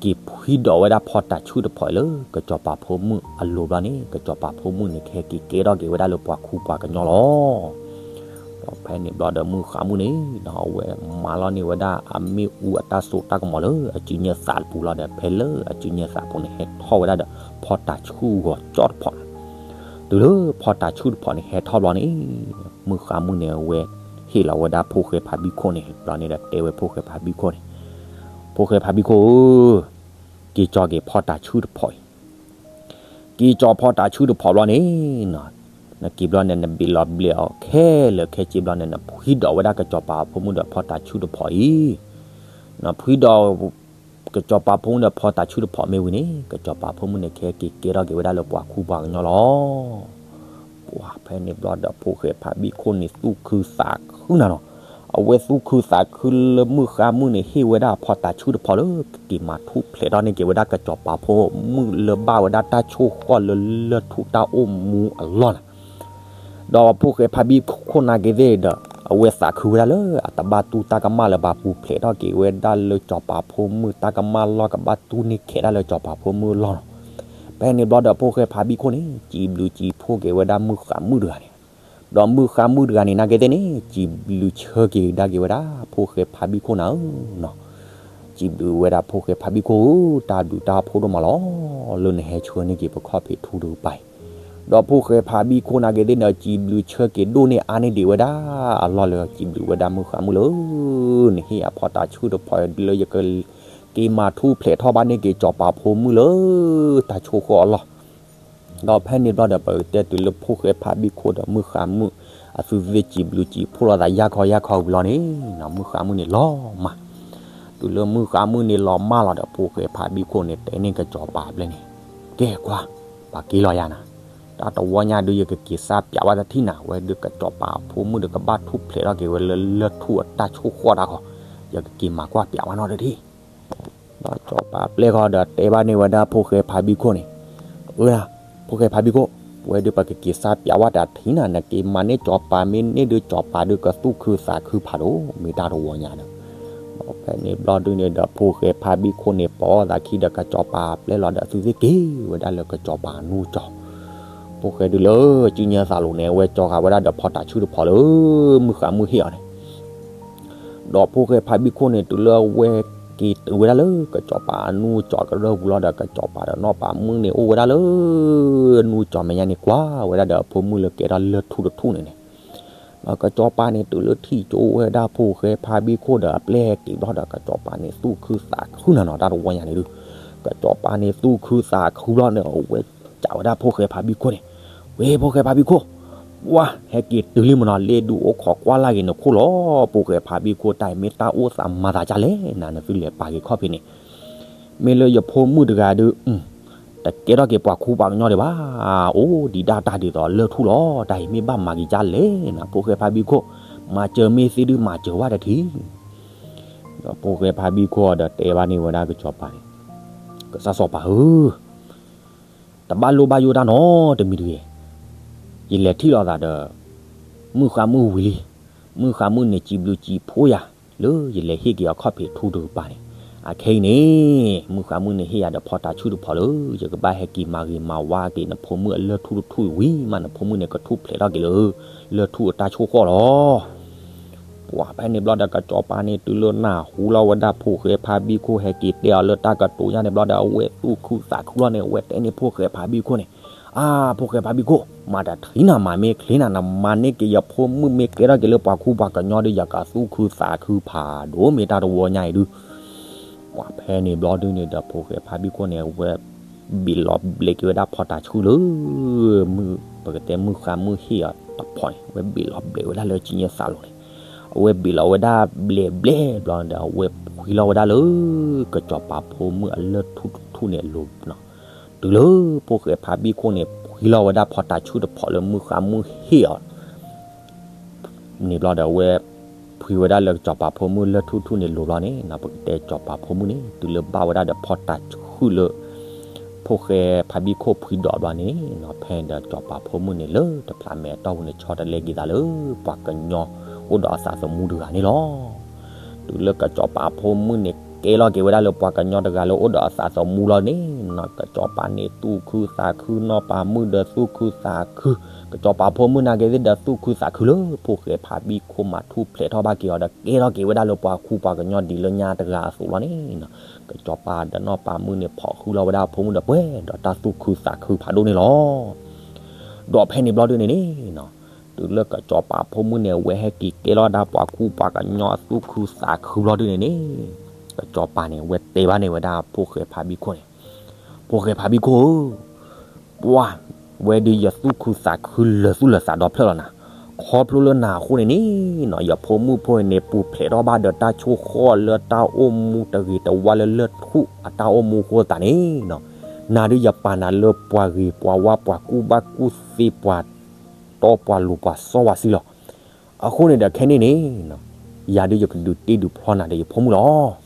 က့ၤဖှံဒိးဝဲဒၣ်ဖီတၤဆှုၣ်တဖီအံၤလၢကစီၤပၤဖိမုၣ်အလိၤဘျီန့ၣ် ကစီၤပၤဖိမုၣ်န့ၣ် ကဟဲက့ၤကဲထီၣ်က့ၤဝဲဒၣ်လၢပှၤခူပှၤကညီလီၤ. ဒီးဖဲန့ၣ်ဘျီဒီးမုၢ်ဃါမုၣ်န့ၣ်နီၤ အဝဲမၤလီၤန့ၢ်ဝဲဒၣ်အမ့ၣ်အူအတၢ်စိတၢ်ကမီၤလၢအစုညါသးတပူၤလီၤဒီး ဖဲလၢအစုညါသးပူၤန့ၣ် ဟဲထီၣ်ဝဲဒၣ်ဒီး ဖီတၤဆှုၣ်ဂီၤကၠီၣ်တဖီန့ၣ် တုၤလၢဖီတၤဆှုၣ်တဖီန့ၣ် ဟဲထီၣ်ဘျီန့ၣ် မုၢ်ဃါမုၣ်န့ၣ် အဝဲဟ့ၣ်လီၤဝဲဒၣ်ဖိၣ်ဃဲဖးဘံၣ်ခိၣ်န့ၣ် ဘျီန့ၣ်ဒီးတဲဝဲဖိၣ်ဃဲဖးဘံၣ်ခိၣ်န့ၣ် ဖိၣ်ဃဲဖးဘံၣ်ခိၣ်ဧၢ, က့ၤကၠီၤက့ၤဖီတၤဆှုၣ်တဖီအံၤ က့ၤကၠီၤဖီတၤဆှုၣ်တဖီဘျီန့ၣ်နီၤ နက့ၤဘျီန့ၣ် နဘ့ၣ်လီၤဘျဲးအီၤခဲလၢာ်ခဲဆ့ဘျီန့ၣ် နဖှံဒိးဝဲဒၣ်ကစီၤပၤဖိမုၣ်ဒီးဖီတၤဆှုၣ်တဖီအံၤ နဖှံဒိး ကစီၤပၤဖိမုၣ်ဒီးဖီတၤဆှုၣ်တဖီမ့ၢ်ဝံၤန့ၣ် ကစီၤပၤဖိမုၣ်န့ၣ် ကဟဲက့ၤကဲထီၣ်က့ၤဝဲဒၣ်လၢပှၤခူပှၤကညီလီၤ. ပှၤဖဲန့ၣ်ဘျီဒီးဖိၣ်ဃဲဖးဘံၣ်ခိၣ်န့ၣ် သူၣ်ခုသးခုနၤနီၤ, အဝဲသူၣ်ခုသးခုလၢမုၢ်ဃါမုၣ်န့ၣ် ဟ့ၣ်ဝဲဒၣ်ဖီတၤဆှုၣ်တဖီလၢ ကက့ၤမၤထူၣ်ဖျဲးထီၣ်န့ၢ်က့ၤဝဲဒၣ်ကစီၤပၤဖိမုၣ်လၢဘၣ်ဝဲဒၣ်တၢ်ဆိၣ်ဃီၣ်လၢလၢၢ်ထူၣ်တၢ်အိၣ်မူအလီၢ်နီၤ ဒီးဖိၣ်ဃဲဖးဘံၣ်ခိၣ်နာ်က့ၤသ့ၣ်ဒီး အဝဲသးခုဝဲဒၣ်လၢအတဘၣ်တူၢ်တၢ်ကမၣ်လၢၤဘၣ် ပူၤဖျဲးထီၣ်က့ၤဝဲဒၣ်လၢစီၤပၤဖိမုၣ်တၢ်ကမၣ်လီၢ် ကဘၣ်တူၢ်န့ၢ်ခဲးဒၣ်လၢစီၤပၤဖိမုၣ်အလီၢ်နီၤ. ဖဲန့ၣ်ဘျီဒီးဖိၣ်ဃဲဖးဘံၣ်ခိၣ်န့ၣ် စံးဘျုးစံးဖှိၣ်က့ၤဝဲဒၣ်မုၢ်ဃါမုၣ်တဂၤန့ၣ်, ဒီးမုၢ်ဃါမုၣ်တဂၤန့ၣ် နာ်က့ၤသ့ၣ်န့ၣ် စံးဘျုးဆၢက့ၤကဒါက့ၤဝဲဒၣ် ဖိၣ်ဃဲဖးဘံၣ်ခိၣ်နၤဧၢနီၤ. စံးဘျုးဝဲဒၣ်ဖိၣ်ဃဲဖးဘံၣ်ခိၣ်ဧၢ, တၢ်ဘျုးတၢ်ဖှိၣ်ဒိၣ်မးလီၤ, လၢနဟဲဆှၢန့ၢ်က့ၤပခီၣ်ဖံးထူတကပၤအံၤ, ဒီးဖိၣ်ဃဲဖးဘံၣ်ခိၣ်နာ်က့ၤသ့ၣ်န့ၣ် စံးဘျုးဆၢက့ၤဒိၣ်န့ၢ်အါန့ၢ်ဒံးဝဲဒၣ်အလီၢ်လၢ စံးဘျုးဝဲဒၣ်မုၢ်ဃါမုၣ်လၢ နဟ့ၣ်အဖီတၤဆှုၣ်တဖီလၢယက က့ၤမၤထူၣ်ဖျဲးထီၣ်ဘၣ်န့ၢ်က့ၤစီၤပၤဖိမုၣ်လၢ တၢ်ဆိၣ်ဃီၣ်အလီၢ် ဒီးဖဲန့ၣ်ဘျီဒီး ပကတဲတုၤလၢဖိၣ်ဃဲဖးဘံၣ်ခိၣ်ဒီးမုၢ်ဃါမုၣ် အသုသ့ၣ်စံးဘျုးစံးဖှိၣ်လိာ်သးယၢ်ခီယၢ်ခီဝံၤလီၤန့ၣ်, မုၢ်ဃါမုၣ်န့ၣ်လီၤမၢ်, တုၤလၢမုၢ်ဃါမုၣ်န့ၣ်လီၤမၢ်လီၤဒီး ဖိၣ်ဃဲဖးဘံၣ်ခိၣ်န့ၣ် တဲန့ၢ်ကစီၤပၤအပျဲၢ်န့ၣ်, ကဲကွၢ်, ပှၤက့ၤလီၤယၤနၤ, တၢ်တဝီညါဒုး ယကက့ၤစၢ်ပျးဝဲတထံၣ်နၤ, ဝဲဒုးကစီၤပၤအဖိမုၣ်ဒီးကဘၣ်ထူၣ်ဖျဲးထီၣ်က့ၤဝဲလၢလၢၢ်ထူၣ်အတၢ်ဆိၣ်ဃီၣ်တၢ်ဃီ, ယကက့ၤမၤကွၢ်ပျးဝဲနီတထံၣ် ဒီးစီၤပၤပျဲၢ်ဃီဒီးတဲဘၣ်န့ၢ်ဝဲဒၣ်ဖိၣ်ဃဲဖးဘံၣ်ခိၣ်န့ၣ်, အၢ, ဖိၣ်ဃဲဖးဘံၣ်ခိၣ်, ပဝဲဒုးပကက့ၤစၢ်ပျးဝဲတထံၣ်နၤ, နက့ၤမၤန့ၢ်စီၤပၤမ့ၢ်န့ၢ်ဒုး စီၤပၤဒုးကသူၣ်ခုသးခုဖးဒိၣ်, မ့ၢ်တၢ်တဝီညါဒီး, ဒီးဖဲန့ၣ်ဘျီဒုးန့ၣ်ဒီး ဖိၣ်ဃဲဖးဘံၣ်ခိၣ်န့ၣ် ပိာ်သးခံဒီးကစီၤပၤပျဲၢ်လီၤဒီး အသုသ့ၣ်က့ၤဝဲဒၣ်လၢကစီၤပၤအနူၢ်ကၠီၤ ဖိၣ်ဃဲဒုးလၢစုညါသးလိၤန့ၣ် အဝဲကၠီဃာ်ဝဲဒၣ်ဒီးဖီတၤဆှုၣ်တဖီလၢ မုၢ်ဃါမုၣ်ဟ့ၣ်အီၤန့ၣ်, ဒီးဖိၣ်ဃဲဖးဘံၣ်ခိၣ်န့ၣ် တုၤလၢအဝဲက့ၤတုၤဝဲဒၣ်လၢကစီၤပၤအနူၢ်ကၠီၤကရၢၢ်ပူၤလီၤဒီး ကစီၤပၤဒီးနီၢ်ပၤမုၣ်န့ၣ် အိၣ်ဝဲဒၣ်လၢ နူၢ်ကၠီၤမဲာ်ညါန့ၣ် ကွၢ်ဝဲဒၣ်ဒီးအဖိမုၣ်လၢကဲထီၣ်လၢၢ်ထူၣ်တထူၣ်န့ၣ်န့ၣ်, ဒီးကစီၤပၤန့ၣ် တုၤလၢထံၣ်ကၠိဝဲဒၣ်ဖိၣ်ဃဲဖးဘံၣ်ခိၣ်ဒီးအပျဲၢ်ဟဲက့ၤဘျီဒီး ကစီၤပၤန့ၣ် သူၣ်ခုသးခုနၤနီၤ တၢ်တဝီညါန့ၣ်ဒုး, ကစီၤပၤန့ၣ် သူၣ်ခုသးခုဘျီန့ၣ် အဝဲကးဝဲဒၣ်ဖိၣ်ဃဲဖးဘံၣ်ခိၣ်န့ၣ်, ဝ့ၢ် ဖိၣ်ဃဲဖးဘံၣ်ခိၣ်, ပှၤဟဲက့ၤတုၤလံမနီၤ, လ့ၣ်ဒုးအိၣ်ခိးကွၢ်လၢ်က့ၤနခိၣ်လီၤ, ဖိၣ်ဃဲဖးဘံၣ်ခိၣ် တၢ်အံၤမ့ၢ်တၢ်အိၣ်သးမၤသးဒ်လဲၣ်နၤ, နသုလဲၤပာ်က့ၤခီၣ်ဖံးန့ၣ် မ့ၢ်လၢယဖိမုၣ်တဂၤဒုး တကဲထီၣ်က့ၤပှၤခူပှၤကညီဒံးဘၣ်, အိၣ်ဒံးဒၣ်တၢ်ဒ်သိးလၢၢ်ထူၣ်လီၤ, တၢ်အံၤမ့ၢ်ဘၣ်မၤက့ၤဒ်လဲၣ်နၤ, ဖိၣ်ဃဲဖးဘံၣ်ခိၣ်, မၤစၢၤမ့ၢ်သ့ဒုးမၤစၢၤဝဲတထံၣ်. ဒီးဖိၣ်ဃဲဖါဘံၣ်ခိၣ်ဒီးတဲဘၣ်န့ၢ်ဝဲဒၣ်ကစီၤပၤန့ၣ်, ကစၢ်စီၤပၤဧၢ, တဘၣ်လိၣ်ဘၣ်ယိၣ်တၢ်နီတမံၤတဂ့ၤ. ယလဲၤထံၣ်လိာ်သးဒီး မုၢ်ဃါမုၢ်ဝံၤလံ. မုၢ်ဃါမုၢ်န့ၣ် စံးဘျုးစံးဖှိၣ်ယၤ လၢယလဲၤဟ့ၣ်က့ၤအီၤခီၣ်ဖံးထူတကပၤန့ၣ်. အခဲအံၤန့ၣ် မုၢ်ဃါမုၢ်န့ၣ်ဟ့ၣ်ယၤဒီးဖီတၤဆူၣ်တဖီလၢ ယကဘၣ်ဟဲက့ၤမၤဂ့ၤမၤဝါက့ၤနဖိမုၣ်အလၢၢ်ထူၣ်တထူၣ်ဝံၤမး နဖိမုၣ်န့ၣ်ကထူၣ်ဖျဲးထီၣ်က့ၤလၢ လၢၢ်ထူၣ်အတၢ်ဆိၣ်ဃီၣ်လီၤ. ပှၤဖဲန့ၣ်ဘျီဒီးကစီၤပၤန့ၣ် တုၤလၢနၢ်ဟူလီၤဝဲဒၣ်ဖိၣ်ဃဲဖါဘံၣ်ခိၣ်ဟဲက့ၤတဲအီၤလၢတၢ်ကတိၤညါန့ၣ်ဘျီဒီး အဝဲသူၣ်ခုသးခုလီၤန့ၣ် အဝဲတဲန့ၢ်ဖိၣ်ဃဲဖါဘံၣ်ခိၣ်န့ၣ်, အါ ဖိၣ်ဃဲဖါဘံၣ်ခိၣ် မၤတထံၣ်နၤ မၤမ့ၢ်ချ့နၤ နမၤန့ၢ်က့ၤယဖိမုၣ်မ့ၢ်ကဲထီၣ်က့ၤလၢပှၤကူပှၤကညီဒီး ယကသူၣ်ခုသးခုဖးဒိၣ်မ့ၢ်တၢ်တဝီညါအံၤဒုး. ပှၤဖဲန့ၣ်ဘျီဒုန့ၣ်ဒီး ဖိၣ်ဃဲဖါဘံၣ်ခိၣ်န့ၣ် အဝဲဘ့ၣ်လီၤဘျဲးက့ၤဝဲဒၣ်ဖီတၤဆူၣ်လၢ မုၢ် ပကတဲမုၢ်ဃါမုၢ်ဟ့ၣ်အီၤတဖီန့ၣ် အဝဲဘ့ၣ်လီၤဘျဲးဝဲဒၣ်လၢကံညါသးလိၤန့ၣ်, အဝဲဘ့ၣ်လီၤဝဲဒၣ်ဘျဲးဘျဲးဘျီဒီး အဝဲဖှံလီၤဝဲဒၣ်လၢ ကစီၤပၤဖိမုၣ်အလၢၢ်ထူၣ်တထူၣ်န့ၣ်အလိၤနီၤ. တုၤလၢဖိၣ်ဃဲဖါဘံၣ်ခိၣ်န့ၣ် ဖှံလီၤဝဲဒၣ်ဖီတၤဆူၣ်တဖီလၢမုၢ်ဃါမုၢ်ဟ့ၣ်အီၤ န့ၣ်ဘျီဒီး အဝဲဖှံဝဲဒၣ်လၢကစီၤပၤဖိမုၣ်လၢၢ်ထူၣ်ထူၣ်န့ၣ်လိၤဘျီန့ၣ်နီၤ, ပကတဲကစီၤပၤဖိမုၣ်န့ၣ် တုၤလၢဘၣ်ဝဲဒၣ်ဒီးဖီတၤဆူၣ်လၢ ဖိၣ်ဃဲဖါဘံၣ်ခိၣ်ဖှံဒိးဘျီန့ၣ်နီၤ, ဖဲန့ၣ်ဒီးကစီၤပၤဖိမုၣ်န့ၣ် လၢတဖျးမဲာ်အတီၢ်ပူၤန့ၣ် ဆီတလဲက့ၤသးလၢပှၤကညီအိၣ်ဒီးအသးသမူတဂၤန့ၣ်လီၤ. တုၤလၢကစီၤပၤဖိမုၣ်န့ၣ် ကဲလီၤက့ၤဝဲဒၣ်လၢပှၤကညီတဂၤလၢအိၣ်ဒီးအသးသမူလီၤန့ၣ်နီၤ, ကစီၤပၤန့ၣ်သူၣ်ခုသးခု နီၢ်ပၤမုၣ်ဒီးသူၣ်ခုသးခု, ကစီၤပၤဖိမုၣ်နာ်က့ၤသ့ၣ်ဒီးသူၣ်ခုသးခုလၢ ဖိၣ်ဃဲဖါဘံၣ်ခိၣ်မၤထူၣ်ဖျဲးထီၣ်ဘၣ်က့ၤအီၤဒီး ကဲထီၣ်က့ၤဝဲဒၣ်လၢပှၤကူပှၤကညီဒ်လၢညါတဂၤအသိးလီၤန့ၣ်နီၤ, ကစီၤပၤဒီးနီၢ်ပၤမုၣ်န့ၣ် ဖီၣ်ဃုာ်လီၤဝဲဒၣ်အဖိမုၣ်ဒီးပှဲၤဒီးတၢ်သူၣ်ခုသးခုဖးဒိၣ်န့ၣ်လီၤ. ဒီးဖဲန့ၣ်ဘျီဒုန့ၣ်န့ၣ်နီၤ, တုၤလၢကစီၤပၤဖိမုၣ်န့ၣ် အဝဲဟဲက့ၤကဲလီၤဒၣ်ပှၤကူပှၤကညီအသူၣ်ခုသးခုဘျီဒုန့ၣ်န့ၣ်, ကစီၤပၤန့ၣ် အဝဲတဲဘၣ်န့ၢ်ဝဲဒၣ်ဖိၣ်ဃဲဖါဘံၣ်ခိၣ်န့ၣ်, ဖိၣ်ဃဲဖါဘံၣ်ခိၣ်ဧၢ, ပှၤဝဲဒုးယသူၣ်ခုသးခုလၢာ်သူၣ်လၢာ်သးဒီဖျၢၣ်လီၤနၤ, ခီဖျိလၢနၤအဃိန့ၣ်န့ၣ်နီၤ, ယဖိမုၣ်ဖိန့ၣ် ပူၤဖျဲးထီၣ်ဘၣ်ဒီးတၢ်ဆိၣ်ဃီၣ်လၢတၢ်အိၣ်မူတဂ့ၤတဝါလၢလၢၢ်ထူၣ်အတၢ်အိၣ်မူအဃိသတးန့ၣ်နီၤ, နၤဒုးယပာ်နၤလၢပှၤဂ့ၤပှၤဝါပှၤကူဘၣ်ကူသ့ပှၤတီပှၤလိၤပှၤစီဝါစံလီၤ. အဃိန့ၣ်ဒီးခဲန့ၣ်န့ၣ်နီၤ, ယၤဒုးယကဒုးတ့ဒုးဖျီနၤဒီးယဖိမုၣ်လီၤ.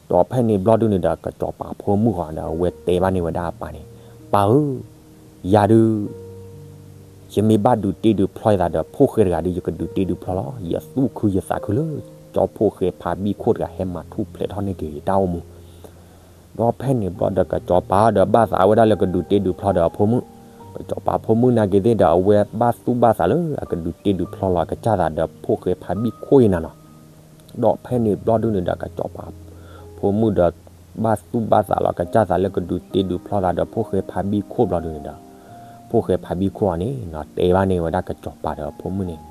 ဒီးဖဲန့ၣ်ဘျီဒုန့ၣ်ဒီး ကစီၤပၤဖိမုၣ်ဃီဒီး အဝဲတဲဘၣ်န့ၢ်ဝဲဒၣ်အပၢ်န့ၣ်, ပၢ်ဧၢ, ယၤဒုး ယမ့ၢ်ဘၣ်ဒုးတ့ဒုးဖျီယသးဒီး ဖိၣ်ဃဲတဂၤဒုး ယကဒုးတ့ဒုးဖျီလီၤ. ယသူၣ်ခုယသးခုလၢ ကၠီဖိၣ်ဃဲဖါဘံၣ်ခိၣ်တဂၤဟဲမၤထူၣ်ဖျဲးထီၣ်န့ၢ်က့ၤယတၢ်အိၣ်မူ ဒီးဖဲန့ၣ်ဘျီဒီး ကစီၤပၤဒီးဘၣ်သးဝဲဒၣ်လၢကဒုးတ့ဒုးဖျီဒီးအဖိမုၣ်, ကစီၤပၤဖိမုၣ်နာ်က့ၤသ့ၣ်ဒီး အဝဲဘၣ်သူၣ်ဘၣ်သးလၢအကဒုးတ့ဒုးဖျီလီၤအကစၢ်သးဒီးဖိၣ်ဃဲဖါဘံၣ်ခိၣ်အံၤနၤနီၤ. ဒီးဖဲန့ၣ်ဘျီဒုန့ၣ်ဒီး ကစီၤပၤဖိမုၣ်ဒီး ဘၣ်သူၣ်ဘၣ်သးလီၤအကစၢ်သးလၢကဒုးတ့ဒုးဖျီသးဒီးဖိၣ်ဃဲဖါဘံၣ်ခိၣ်ဘျီဒုန့ၣ်ဒီး ဖိၣ်ဃဲဖါဘံၣ်ခိၣ်အံၤန့ၣ်နီၤ တဲဘၣ်န့ၢ်ဝဲဒၣ်ကစီၤပၤဒီးအဖိမုၣ်န့ၣ်,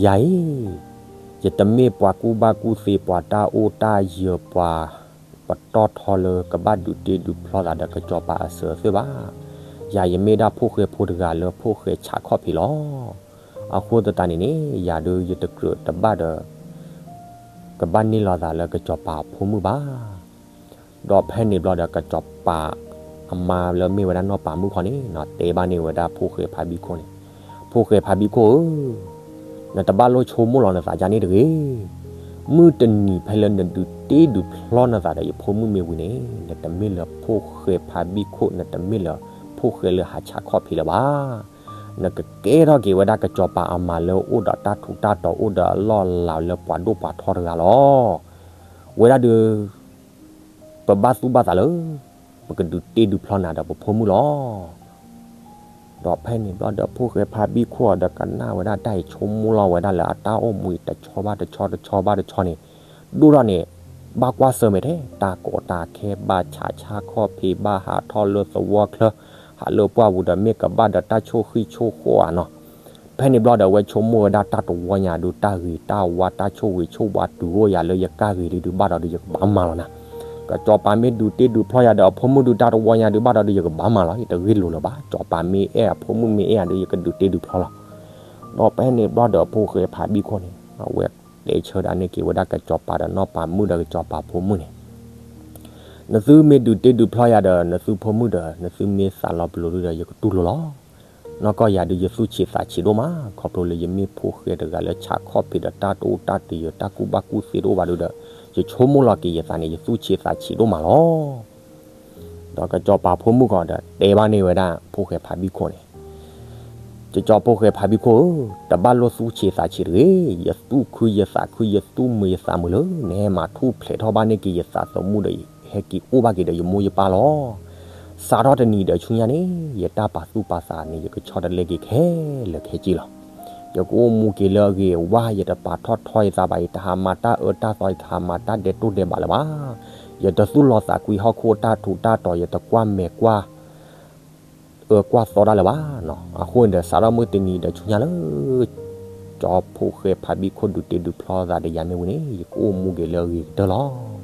ယၤအံၤ ယတမ့ၢ်ပှၤကူၣ်ဘၣ်ကူၣ်သ့ ပှၤတၢ်အိၣ်တၢ်ယၢၤပှၤပတီၢ်ထီလၢကဘၣ်ဒုးတ့ဒုးဖျီသးဒီးကစီၤပၤအစၢၤအသွဲၣ်ဘၣ်. ယၤယမ့ၢ်ဒၣ်ဖိၣ်ဃဲဖိတဂၤလၢဖိၣ်ဃဲဆးခီၣ်ဖံးလီၤ. အဃိသတးန့ၣ်န့ၣ် ယၤဒုးယတကြၢးတဘၣ်ဒီး ကဘၣ်န့ၢ်လီၤသးလၢကစီၤပၤအဖိမုၣ်ဘၣ်. ဒီးဖဲန့ၣ်ဘျီဒီး ကစီၤပၤအမါလၢမ့ၢ်ဝဲဒၣ်နီၢ်ပၤမုၣ်ခီန့ၣ်နီၤ တဲဘၣ်န့ၢ်ဝဲဒၣ်ဖိၣ်ဃဲဖါဘံၣ်ခိၣ်န့ၣ်, ဖိၣ်ဃဲဖါဘံၣ်ခိၣ်ဧၢ, နတဘၣ်လိၣ်ဆိကမိၣ်လီၤနသးဒ်န့ၣ်တဂ့ၤ. မုၢ်တနံၤဖဲလၢနဒုးတ့ဒုးဖျီနသးဒီးယဖိမုၣ်မ့ၢ်ဝံၤန့ၣ် နတမ့ၢ်လၢဖိၣ်ဃဲဖါဘံၣ်ခိၣ် နတမ့ၢ်လၢဖိၣ်ဃဲလၢဟးဆးခီၣ်ဖံးလၢၤဘၣ်. နကကဲထီၣ်က့ၤဝဲဒၣ်ကစီၤပၤအမါလၢအိၣ်ဒီးတၢ်ထူးတၢ်တီၤ အိၣ်ဒီးအလီၢ်အလၤလၢပှၤဒိၣ်ပှၤထီတဂၤလီၤ. ဝဲဒၣ်ဒုး ပဘၣ်သူၣ်ဘၣ်သးလၢ ပကဒုးတ့ဒုးဖျီနၤဒီးပဖိမုၣ်လီၤ. ဒီးဖဲန့ၣ်ဘျီဒီး ဖိၣ်ဃဲဖါဘံၣ်ခိၣ်အီၤဒီးကနၣ်ဝဲဒၣ်တၢ်အံၤ ဆိကမိၣ်လီၤဝဲဒၣ်လၢအတၢ်အိၣ်မူအံၤ တဆီဘၣ်တဆီ တဆီဘၣ်တဆီန့ၣ် ဒိၣ်ထီၣ်န့ၣ် ဘၣ်ကွၢ်ဆၢၣ်မဲာ်ထဲ တၢ်ကီတၢ်ခဲ ဘၣ်ဆးဆါခီၣ်ဖံး ဘၣ်ဟးထီၣ်လၢသဝီချၢ ဟးလၢပှၢ်ပူၤဒီး မ့ၢ်ကဘၣ်ဒီးတၢ်ဆိၣ်ဃံၣ်ဆိၣ်ဃီၣ်ဧါနီၤ. ဖဲန့ၣ်ဘျီဒီး အဝဲဆိကမိၣ်ဝဲဒၣ်တၢ်တဝီညါဒုး တၢ်ဂ့ၤတၢ်ဝါ တၢ်ဆိၣ်ဂ့ၤဆိၣ်ဝါတုၤအိၣ်ယၤလၢယကၢ်ဂ့ၤလံဒုး ဘၣ်ဒီးဒုးယကဘၣ်မၤလီၤနၤ. ကစီၤပၤမ့ၢ်ဒုးတ့ဒုးဖျီယၤဒီးအဖိမုၣ်ဒုး တၢ်တဝီညါဒုး ဘၣ်ဒီးဒုးယကဘၣ်မၤလီၤ ယတဂ့ၢ်လိာ်လၢၤဘၣ်. စီၤပၤမ့ၢ်အဲၣ်အဖိမုၣ်မ့ၢ်အဲၣ်ယၤဒုး ယကဒုးတ့ဒုးဖျီလီၤ. ဒီးဖဲန့ၣ်ဘျီဒီး ဖိၣ်ဃဲဖါဘံၣ်ခိၣ်န့ၣ် အဝဲတဲဆၢဒၣ်န့ၢ်က့ၤဝဲဒၣ်ကစီၤပၤဒီးနီၢ်ပၤမုၣ်ဒီးကစီၤပၤဖိမုၣ်န့ၣ်, နသုမ့ၢ်ဒုးတ့ဒုးဖျီယၤဒီး နသုဖိမုၣ်ဒီး နသုမ့ၢ်သးလီၤပလိာ်ဒုးဒီး ယကတူၢ်လိာ်လီၤ. နီၢ်ကီၢ်ယၤဒုး ယသူၣ်ဆံးသးဆံးဒိၣ်မး, ခီဖျိလၢယမ့ၢ်ဖိၣ်ဃဲတဂၤလၢဆးခီၣ်ဖံးဒီးတၢ်တအိၣ်တၢ်တယၢၤ တၢ်ကူၣ်ဘၣ်ကူၣ်သ့တအိၣ်ဘၣ်ဒုးဒီး ယဆိကမိၣ်လီၤက့ၤယသးန့ၣ် ယသူၣ်ဆံးသးဆံးဒိၣ်မးလီၤ. ဒီးကစီၤပၤဖိမုၣ်ခီဒီး တဲဘၣ်န့ၢ်ဝဲဒၣ်ဖိၣ်ဃဲဖးဘံၣ်ခိၣ်န့ၣ်, ကစီၤဖိၣ်ဃဲဖးဘံၣ်ခိၣ်ဧၢ, တဘၣ်လိၣ်သူၣ်ဆံးသးဆံးတဂ့ၤ, ယသူၣ်ခုယသးခု ယသူၣ်မုာ်ယသးမုာ်လၢ နဟဲမၤထူၣ်ဖျဲးထီၣ်ဘၣ်န့ၢ်က့ၤယသးသမူဒီး ဟဲက့ၤအိၣ်ဘၣ်က့ၤဒီးယမိၢ်ယပၢ်လီၤ. စးထီၣ်တနံၤဒီးဆူညါန့ၣ် ယတၢ်ပာ်သူၣ်ပာ်သးန့ၣ် ယကဆီတလဲက့ၤခဲလၢာ်ခဲဆ့လီၤ. ယကအိၣ်မူက့ၤလၢအဂ့ၤအဝါ, ယတပာ်ထီၣ်ထီယသးဘၣ်, ယတဟးမၤတၢ်အၢတၢ်သီ, ယတဟးမၤတၢ်ဒဲးတိၢ်ဒဲးဘးလၢၤဘၣ်. ယတသူၣ်လီၤသးကွံဟီၣ်ခိၣ်တၢ်ထူးတၢ်တီၤ, ယတကွၢ်မဲာ်ကွၢ် အၢကွၢ်သီတၢ်လၢၤဘၣ်နီၤ. အဃိန့ၣ်ဒီး စးထီၣ်မုၢ်တနံၤဒီးဆူညါလၢ ကၠီဖိၣ်ဃဲဖးဘံၣ်ခိၣ်ဒုးတ့ဒုးဖျီသးဒီးယၤမ့ၢ်ဝံၤန့ၣ် ယကအိၣ်မူက့ၤလၢအဂ့ၤကတၢၢ်လီၤ.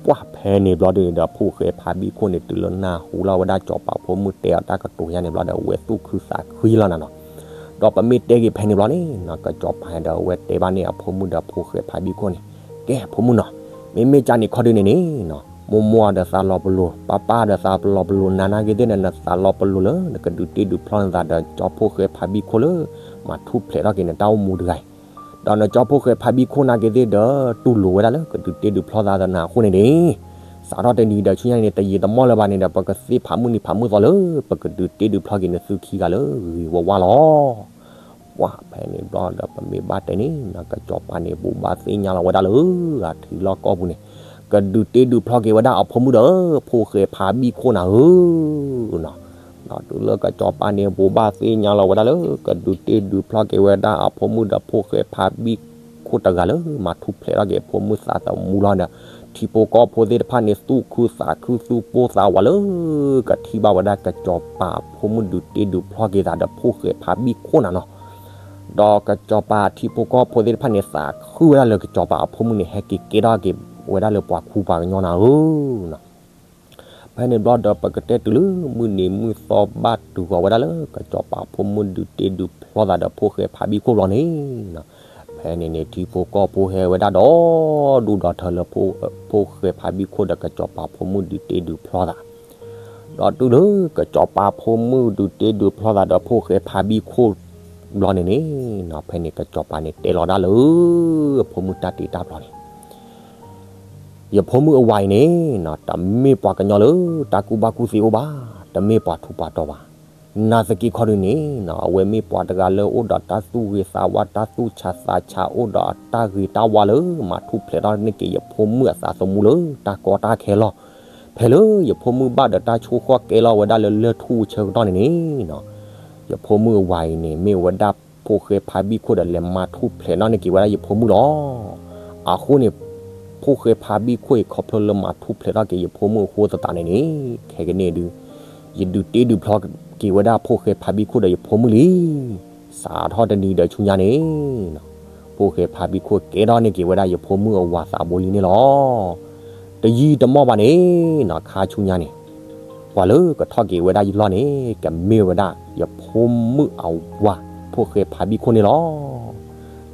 ပှၢ်ဖဲန့ၣ်ဘျီဒုးဒီး ဖိၣ်ဃဲဖးဘံၣ်ခိၣ်န့ၣ် တုၤလၢနၢ်ဟူလီၤဝဲဒၣ်ကၠီၤပၤဖိမုၣ်တဲအီၤတၢ်ကတိၤညါန့ၣ်ဘျီဒီး အဝဲသူၣ်ခုသးခုလီၤနၤနီၤ. ဒီးပမ့ၢ်တဲက့ၤဖဲန့ၣ်ဘျီန့ၣ်နီၤ ကၠီၤပၤဒီးအဝဲတဲဘၣ်န့ၢ်အဖိမုၣ်ဒီးဖိၣ်ဃဲဖးဘံၣ်ခိၣ်န့ၣ်, ကဲဖိမုၣ်နီၤ, မ့မ့ၢ်ကၠီန့ၣ်ခီဒုးန့ၣ်န့ၣ်နီၤ မိၢ်မိၢ်ဒီးသးလီၤပလိာ်, ပၢ်ပၢ်ဒီးသးလီၤပလိာ်, နၤနာ်က့ၤသ့ၣ်န့ၣ် နသးလီၤပလိာ်လၢ နကဒုးတ့ဒုးဖျီနသးဒီးကၠီဖိၣ်ဃဲဖးဘံၣ်ခိၣ်လၢ မၤထူၣ်ဖျဲးထီၣ်က့ၤနတၢ်အိၣ်မူတဂၤအံၤ, ဒီးနကၠီဖိၣ်ဃဲဖးဘံၣ်ခိၣ်နာ်က့ၤသ့ၣ်ဒီး တူၢ်လိာ်ဝဲဒၣ်လၢကဒုးတ့ဒုးဖျီသးဒီးနၤအဃိန့ၣ်န့ၣ်, စးထီၣ်တနံၤဒီးဆူညါန့ၣ် တယံာ်တမီၢ်လၢၤဘၣ်န့ၣ်ဒီး ပကသ့ၣ်ဖးမုၢ်နံၤဖးမုၢ်သီလၢ ပကဒုးတ့ဒုးဖျီက့ၤနသုခံဂၤလၢဂ့ၤဝးဝးလီၤ. ပှၢ်ဖဲန့ၣ်ဘျီဒီးပမ့ၢ်ဘၣ်တဲန့ၣ်နီၤ ကၠီၤပၤန့ၣ် ဘိးဘၣ်သ့ၣ်ညါလီၤဝဲဒၣ်လၢ အထံလီၢ်ကီၢ်ပူၤန့ၣ် ကဒုးတ့ဒုးဖျီက့ၤဝဲဒၣ်အဖိမုၣ်ဒီးဖိၣ်ဃဲဖးဘံၣ်ခိၣ်နၤဧၢနီၤ. ဒီးတုၤလၢကၠီၤပၤန့ၣ် ဘိးဘၣ်သ့ၣ်ညါလီၤဝဲဒၣ်လၢ ကဒုးတ့ဒုးဖျီက့ၤဝဲဒၣ်အဖိမုၣ်ဒီးဖိၣ်ဃဲဖးဘံၣ်ခိၣ်တဂၤလၢ မၤထူၣ်ဖျဲးထီၣ်က့ၤအဖိမုၣ်သးသမူလီၤဒီး ထံဖိကီၢ်ဖိသ့ၣ်တဖၣ်န့ၣ် သူၣ်ခုသးခုသူၣ်ပိၢ်သးဝးလၢ ကထံၣ်ဘၣ်ဝဲဒၣ်ကစီၤပၤအဖိမုၣ်ဒုးတ့ဒုးဖျီက့ၤသးဒီးဖိၣ်ဃဲဖးဘံၣ်ခိၣ်နၤနီၤ. ဒီးကစီၤပၤထံဖိကီၢ်ဖိသ့ၣ်တဖၣ်န့ၣ် သးခုဝဲဒၣ်လၢကစီၤပၤအဖိမုၣ်န့ၣ် ဟဲက့ၤကဲထီၣ်က့ၤဝဲဒၣ်လၢပှၤခူပှၤကညီနၤဧၢနီၤ. ဖဲန့ၣ်ဘျီဒီး ပကတဲတုၤလၢမုၢ်နံၤမုၢ်သီဘၣ်တုၤဃီၤဝဲဒၣ်လၢ ကစီၤပၤဖိမုၣ်ဒုးတ့ဒုးဖျီသးဒီးဖိၣ်ဃဲဖးဘံၣ်ခိၣ်ဘျီန့ၣ်နီၤ, ဖဲန့ၣ်န့ၣ် ထံဖိကီၢ်ဖိဟဲဝဲဒၣ်ဒီဒူၣ်ဒီထၢလၢ ဖိၣ်ဃဲဖးဘံၣ်ခိၣ်ဒီးကစီၤပၤဖိမုၣ်ဒုးတ့ဒုးဖျီသး ဒီးတုၤလၢကစီၤပၤဖိမုၣ်ဒုးတ့ဒုးဖျီသးဒီးဖိၣ်ဃဲဖးဘံၣ်ခိၣ်ဘျီန့ၣ်န့ၣ်နီၤ, ဖဲန့ၣ်ကစီၤပၤန့ၣ်တဲလီၤဒၣ်လၢ အဖိမုၣ်တၢ်တ့တၢ်ဖျီန့ၣ် ယဖိမုၣ်အဝၤအံၤန့ၣ်နီၤ တမ့ၢ်ပှၤကညီလၢတၢ်ကူၣ်ဘၣ်ကူၣ်သ့အိၣ်ဘၣ်, တမ့ၢ်ပှၤထူးပှၤတီၤဘၣ်. နာ်သက့ခီဒုးန့ၣ်နီၤ အဝဲမ့ၢ်ပှၤတဂၤလၢအိၣ်ဒီးတၢ်သူၣ်ဂ့ၤသးဝါ တၢ်သူၣ်ဆးသးဆး အိၣ်ဒီးအတၢ်ဂ့ၤတၢ်ဝါလၢ မၤထူၣ်ဖျဲးထီၣ်န့ၢ်က့ၤယဖိမုၣ်အသးသမူလၢတၢ်ကီတၢ်ခဲလီၤ. ဖဲလၢယဖိမုၣ်ဘၣ်ဒီးတၢ်ဆိၣ်ဃီၣ်ကဲလီၤဝဲဒၣ်လၢလၢၢ်ထူၣ်ဆၢကတီၢ်န့ၣ်န့ၣ်နီၤ, ယဖိမုၣ်အဝၤအံၤန့ၣ် မ့ၢ်ဝဲဒၣ်ဖိၣ်ဃဲဖးဘံၣ်ခိၣ်ဒီးလဲၤမၤထူၣ်ဖျဲးထီၣ်န့ၢ်က့ၤဝဲဒၣ်ယဖိမုၣ်လီၤ. အဃိန့ၣ် ဖိၣ်ဃဲဖးဘံၣ်ခိၣ်အံၤ ခီဖျိလၢမၤထူၣ်ဖျဲးထီၣ်က့ၤယဖိမုၣ်အဃိသတးန့ၣ်န့ၣ် ခဲကနံၣ်အံၤဒုး ယဒုးတ့ဒုးဖျီက့ၤဝဲဒၣ်ဖိၣ်ဃဲဖးဘံၣ်ခိၣ်ဒီးယဖိမုၣ်လံ. စးထီၣ်တနံၤဒီးဆူညါန့ၣ်နီၤ ဖိၣ်ဃဲဖးဘံၣ်ခိၣ်ကဲထီၣ်န့ၢ်က့ၤဝဲဒၣ်ယဖိမုၣ်အဝၤသးဘိလံန့ၣ်လီၤ. တယံာ်တမီၢ်ဘၣ်န့ၣ်နီၤ ခါဆူညါန့ၣ် ပှၤလၢကထီၣ်က့ၤဝဲဒၣ်ယလီၢ်န့ၣ် ကမ့ၢ်ဝဲဒၣ်ယဖိမုၣ်အဝၤ ဖိၣ်ဃဲဖးဘံၣ်ခိၣ်န့ၣ်လီၤ.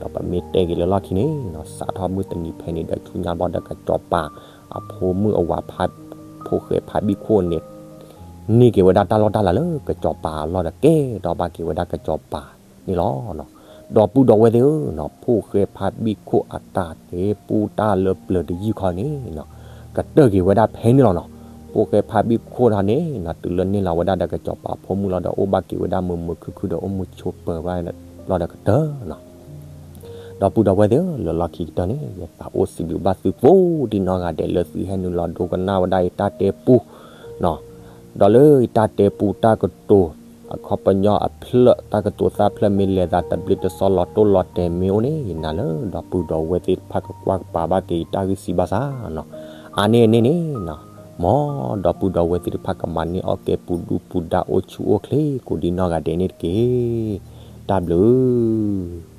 ဒီးပမ့ၢ်တဲက့ၤလၢလီၢ်ခံန့ၣ်နီၤ စးထီၣ်မုၢ်တနံၤဖဲန့ၣ်ဒီးဆူညါဘျီဒီး ကစီၤပၤအဖိမုၣ်အဝၤဖး ဖိၣ်ဃဲဖးဘံၣ်ခိၣ်န့ၣ် န့ၢ်က့ၤဝဲဒၣ်တၢ်လီၢ်တၢ်လၤလၢကစီၤပၤအလီၢ်ဒီး ကဲထီၣ်ဘၣ်က့ၤဝဲဒၣ်ကစီၤပၤန့ၣ်လီၤ. ဒီပုၢ်ဒီဝဲၢ်သ့ၣ်ဧၢနီၤ ဖိၣ်ဃဲဖးဘံၣ်ခိၣ်အတၢ်တဲပူတၢ်လၢပျၢၤတယုၢ်ခီန့ၣ်နီၤ ကတၢၢ်က့ၤဝဲဒၣ်ဖဲန့ၣ်လီၤနီၤ. ဖိၣ်ဃဲဖးဘံၣ်ခိၣ်တၢ်န့ၣ်နီၤ တုၤလၢန့ၢ်လီၤဝဲဒၣ်ဒီးကစီၤပၤဖိမုၣ်လီၤဒီး အိၣ်ဘၣ်က့ၤဝဲဒၣ်မုာ်မုာ်ခုၣ်ခုၣ်ဒီး အိၣ်မူဆိးပၢၤဘၣ်လီၤဒီးကတၢၢ်နီၤ. ဒီပုၢ်ဒီဝဲၢ်သ့ၣ်ဧၢ လၢလီၢ်ခံကတၢၢ်န့ၣ် ယသးအိၣ်စံးဘျုးဘၣ်သုကိးဒံနီၢ်ဂၤဒဲး လၢသုဟဲနုာ်လီၤဒိကနၣ်ဝဲဒၣ်ယတၢ်တဲပူနီၤ. ဒီးလၢယတၢ်တဲပူတၢ်ကတိၤ အခီပညီအဖျၢၣ် တၢ်ကတိၤသၣ်ဖျၢၣ်မ့ၢ်လဲၤသးတဘျ့တစီလီၤတိၢ်လီၤတဲာ်မ့ၢ်အိၣ်န့ၣ် ယနာ်လၢဒီပုၢ်ဒီဝဲၢ်သ့ၣ်တဖၣ်ကကွၢ်ကပာ်ဘၣ်က့ၤယတၢ်ဂံၢ်စၢ်ဘါစၢ်နီၤ. အါန့ၢ်အန့ၣ်န့ၣ်နီၤ မ်ဒီပုၢ်ဒီဝဲၢ်သ့ၣ်တဖၣ်ကမၤန့ၢ်အီၣ်ကဲပူၤဒူပူၤဒါ အိၣ်ဆူၣ်အိၣ်ချ့ ကိးဒံနီၢ်ဂၤဒဲးန့ၣ်တက့ၢ်. တၢ်ဘျုး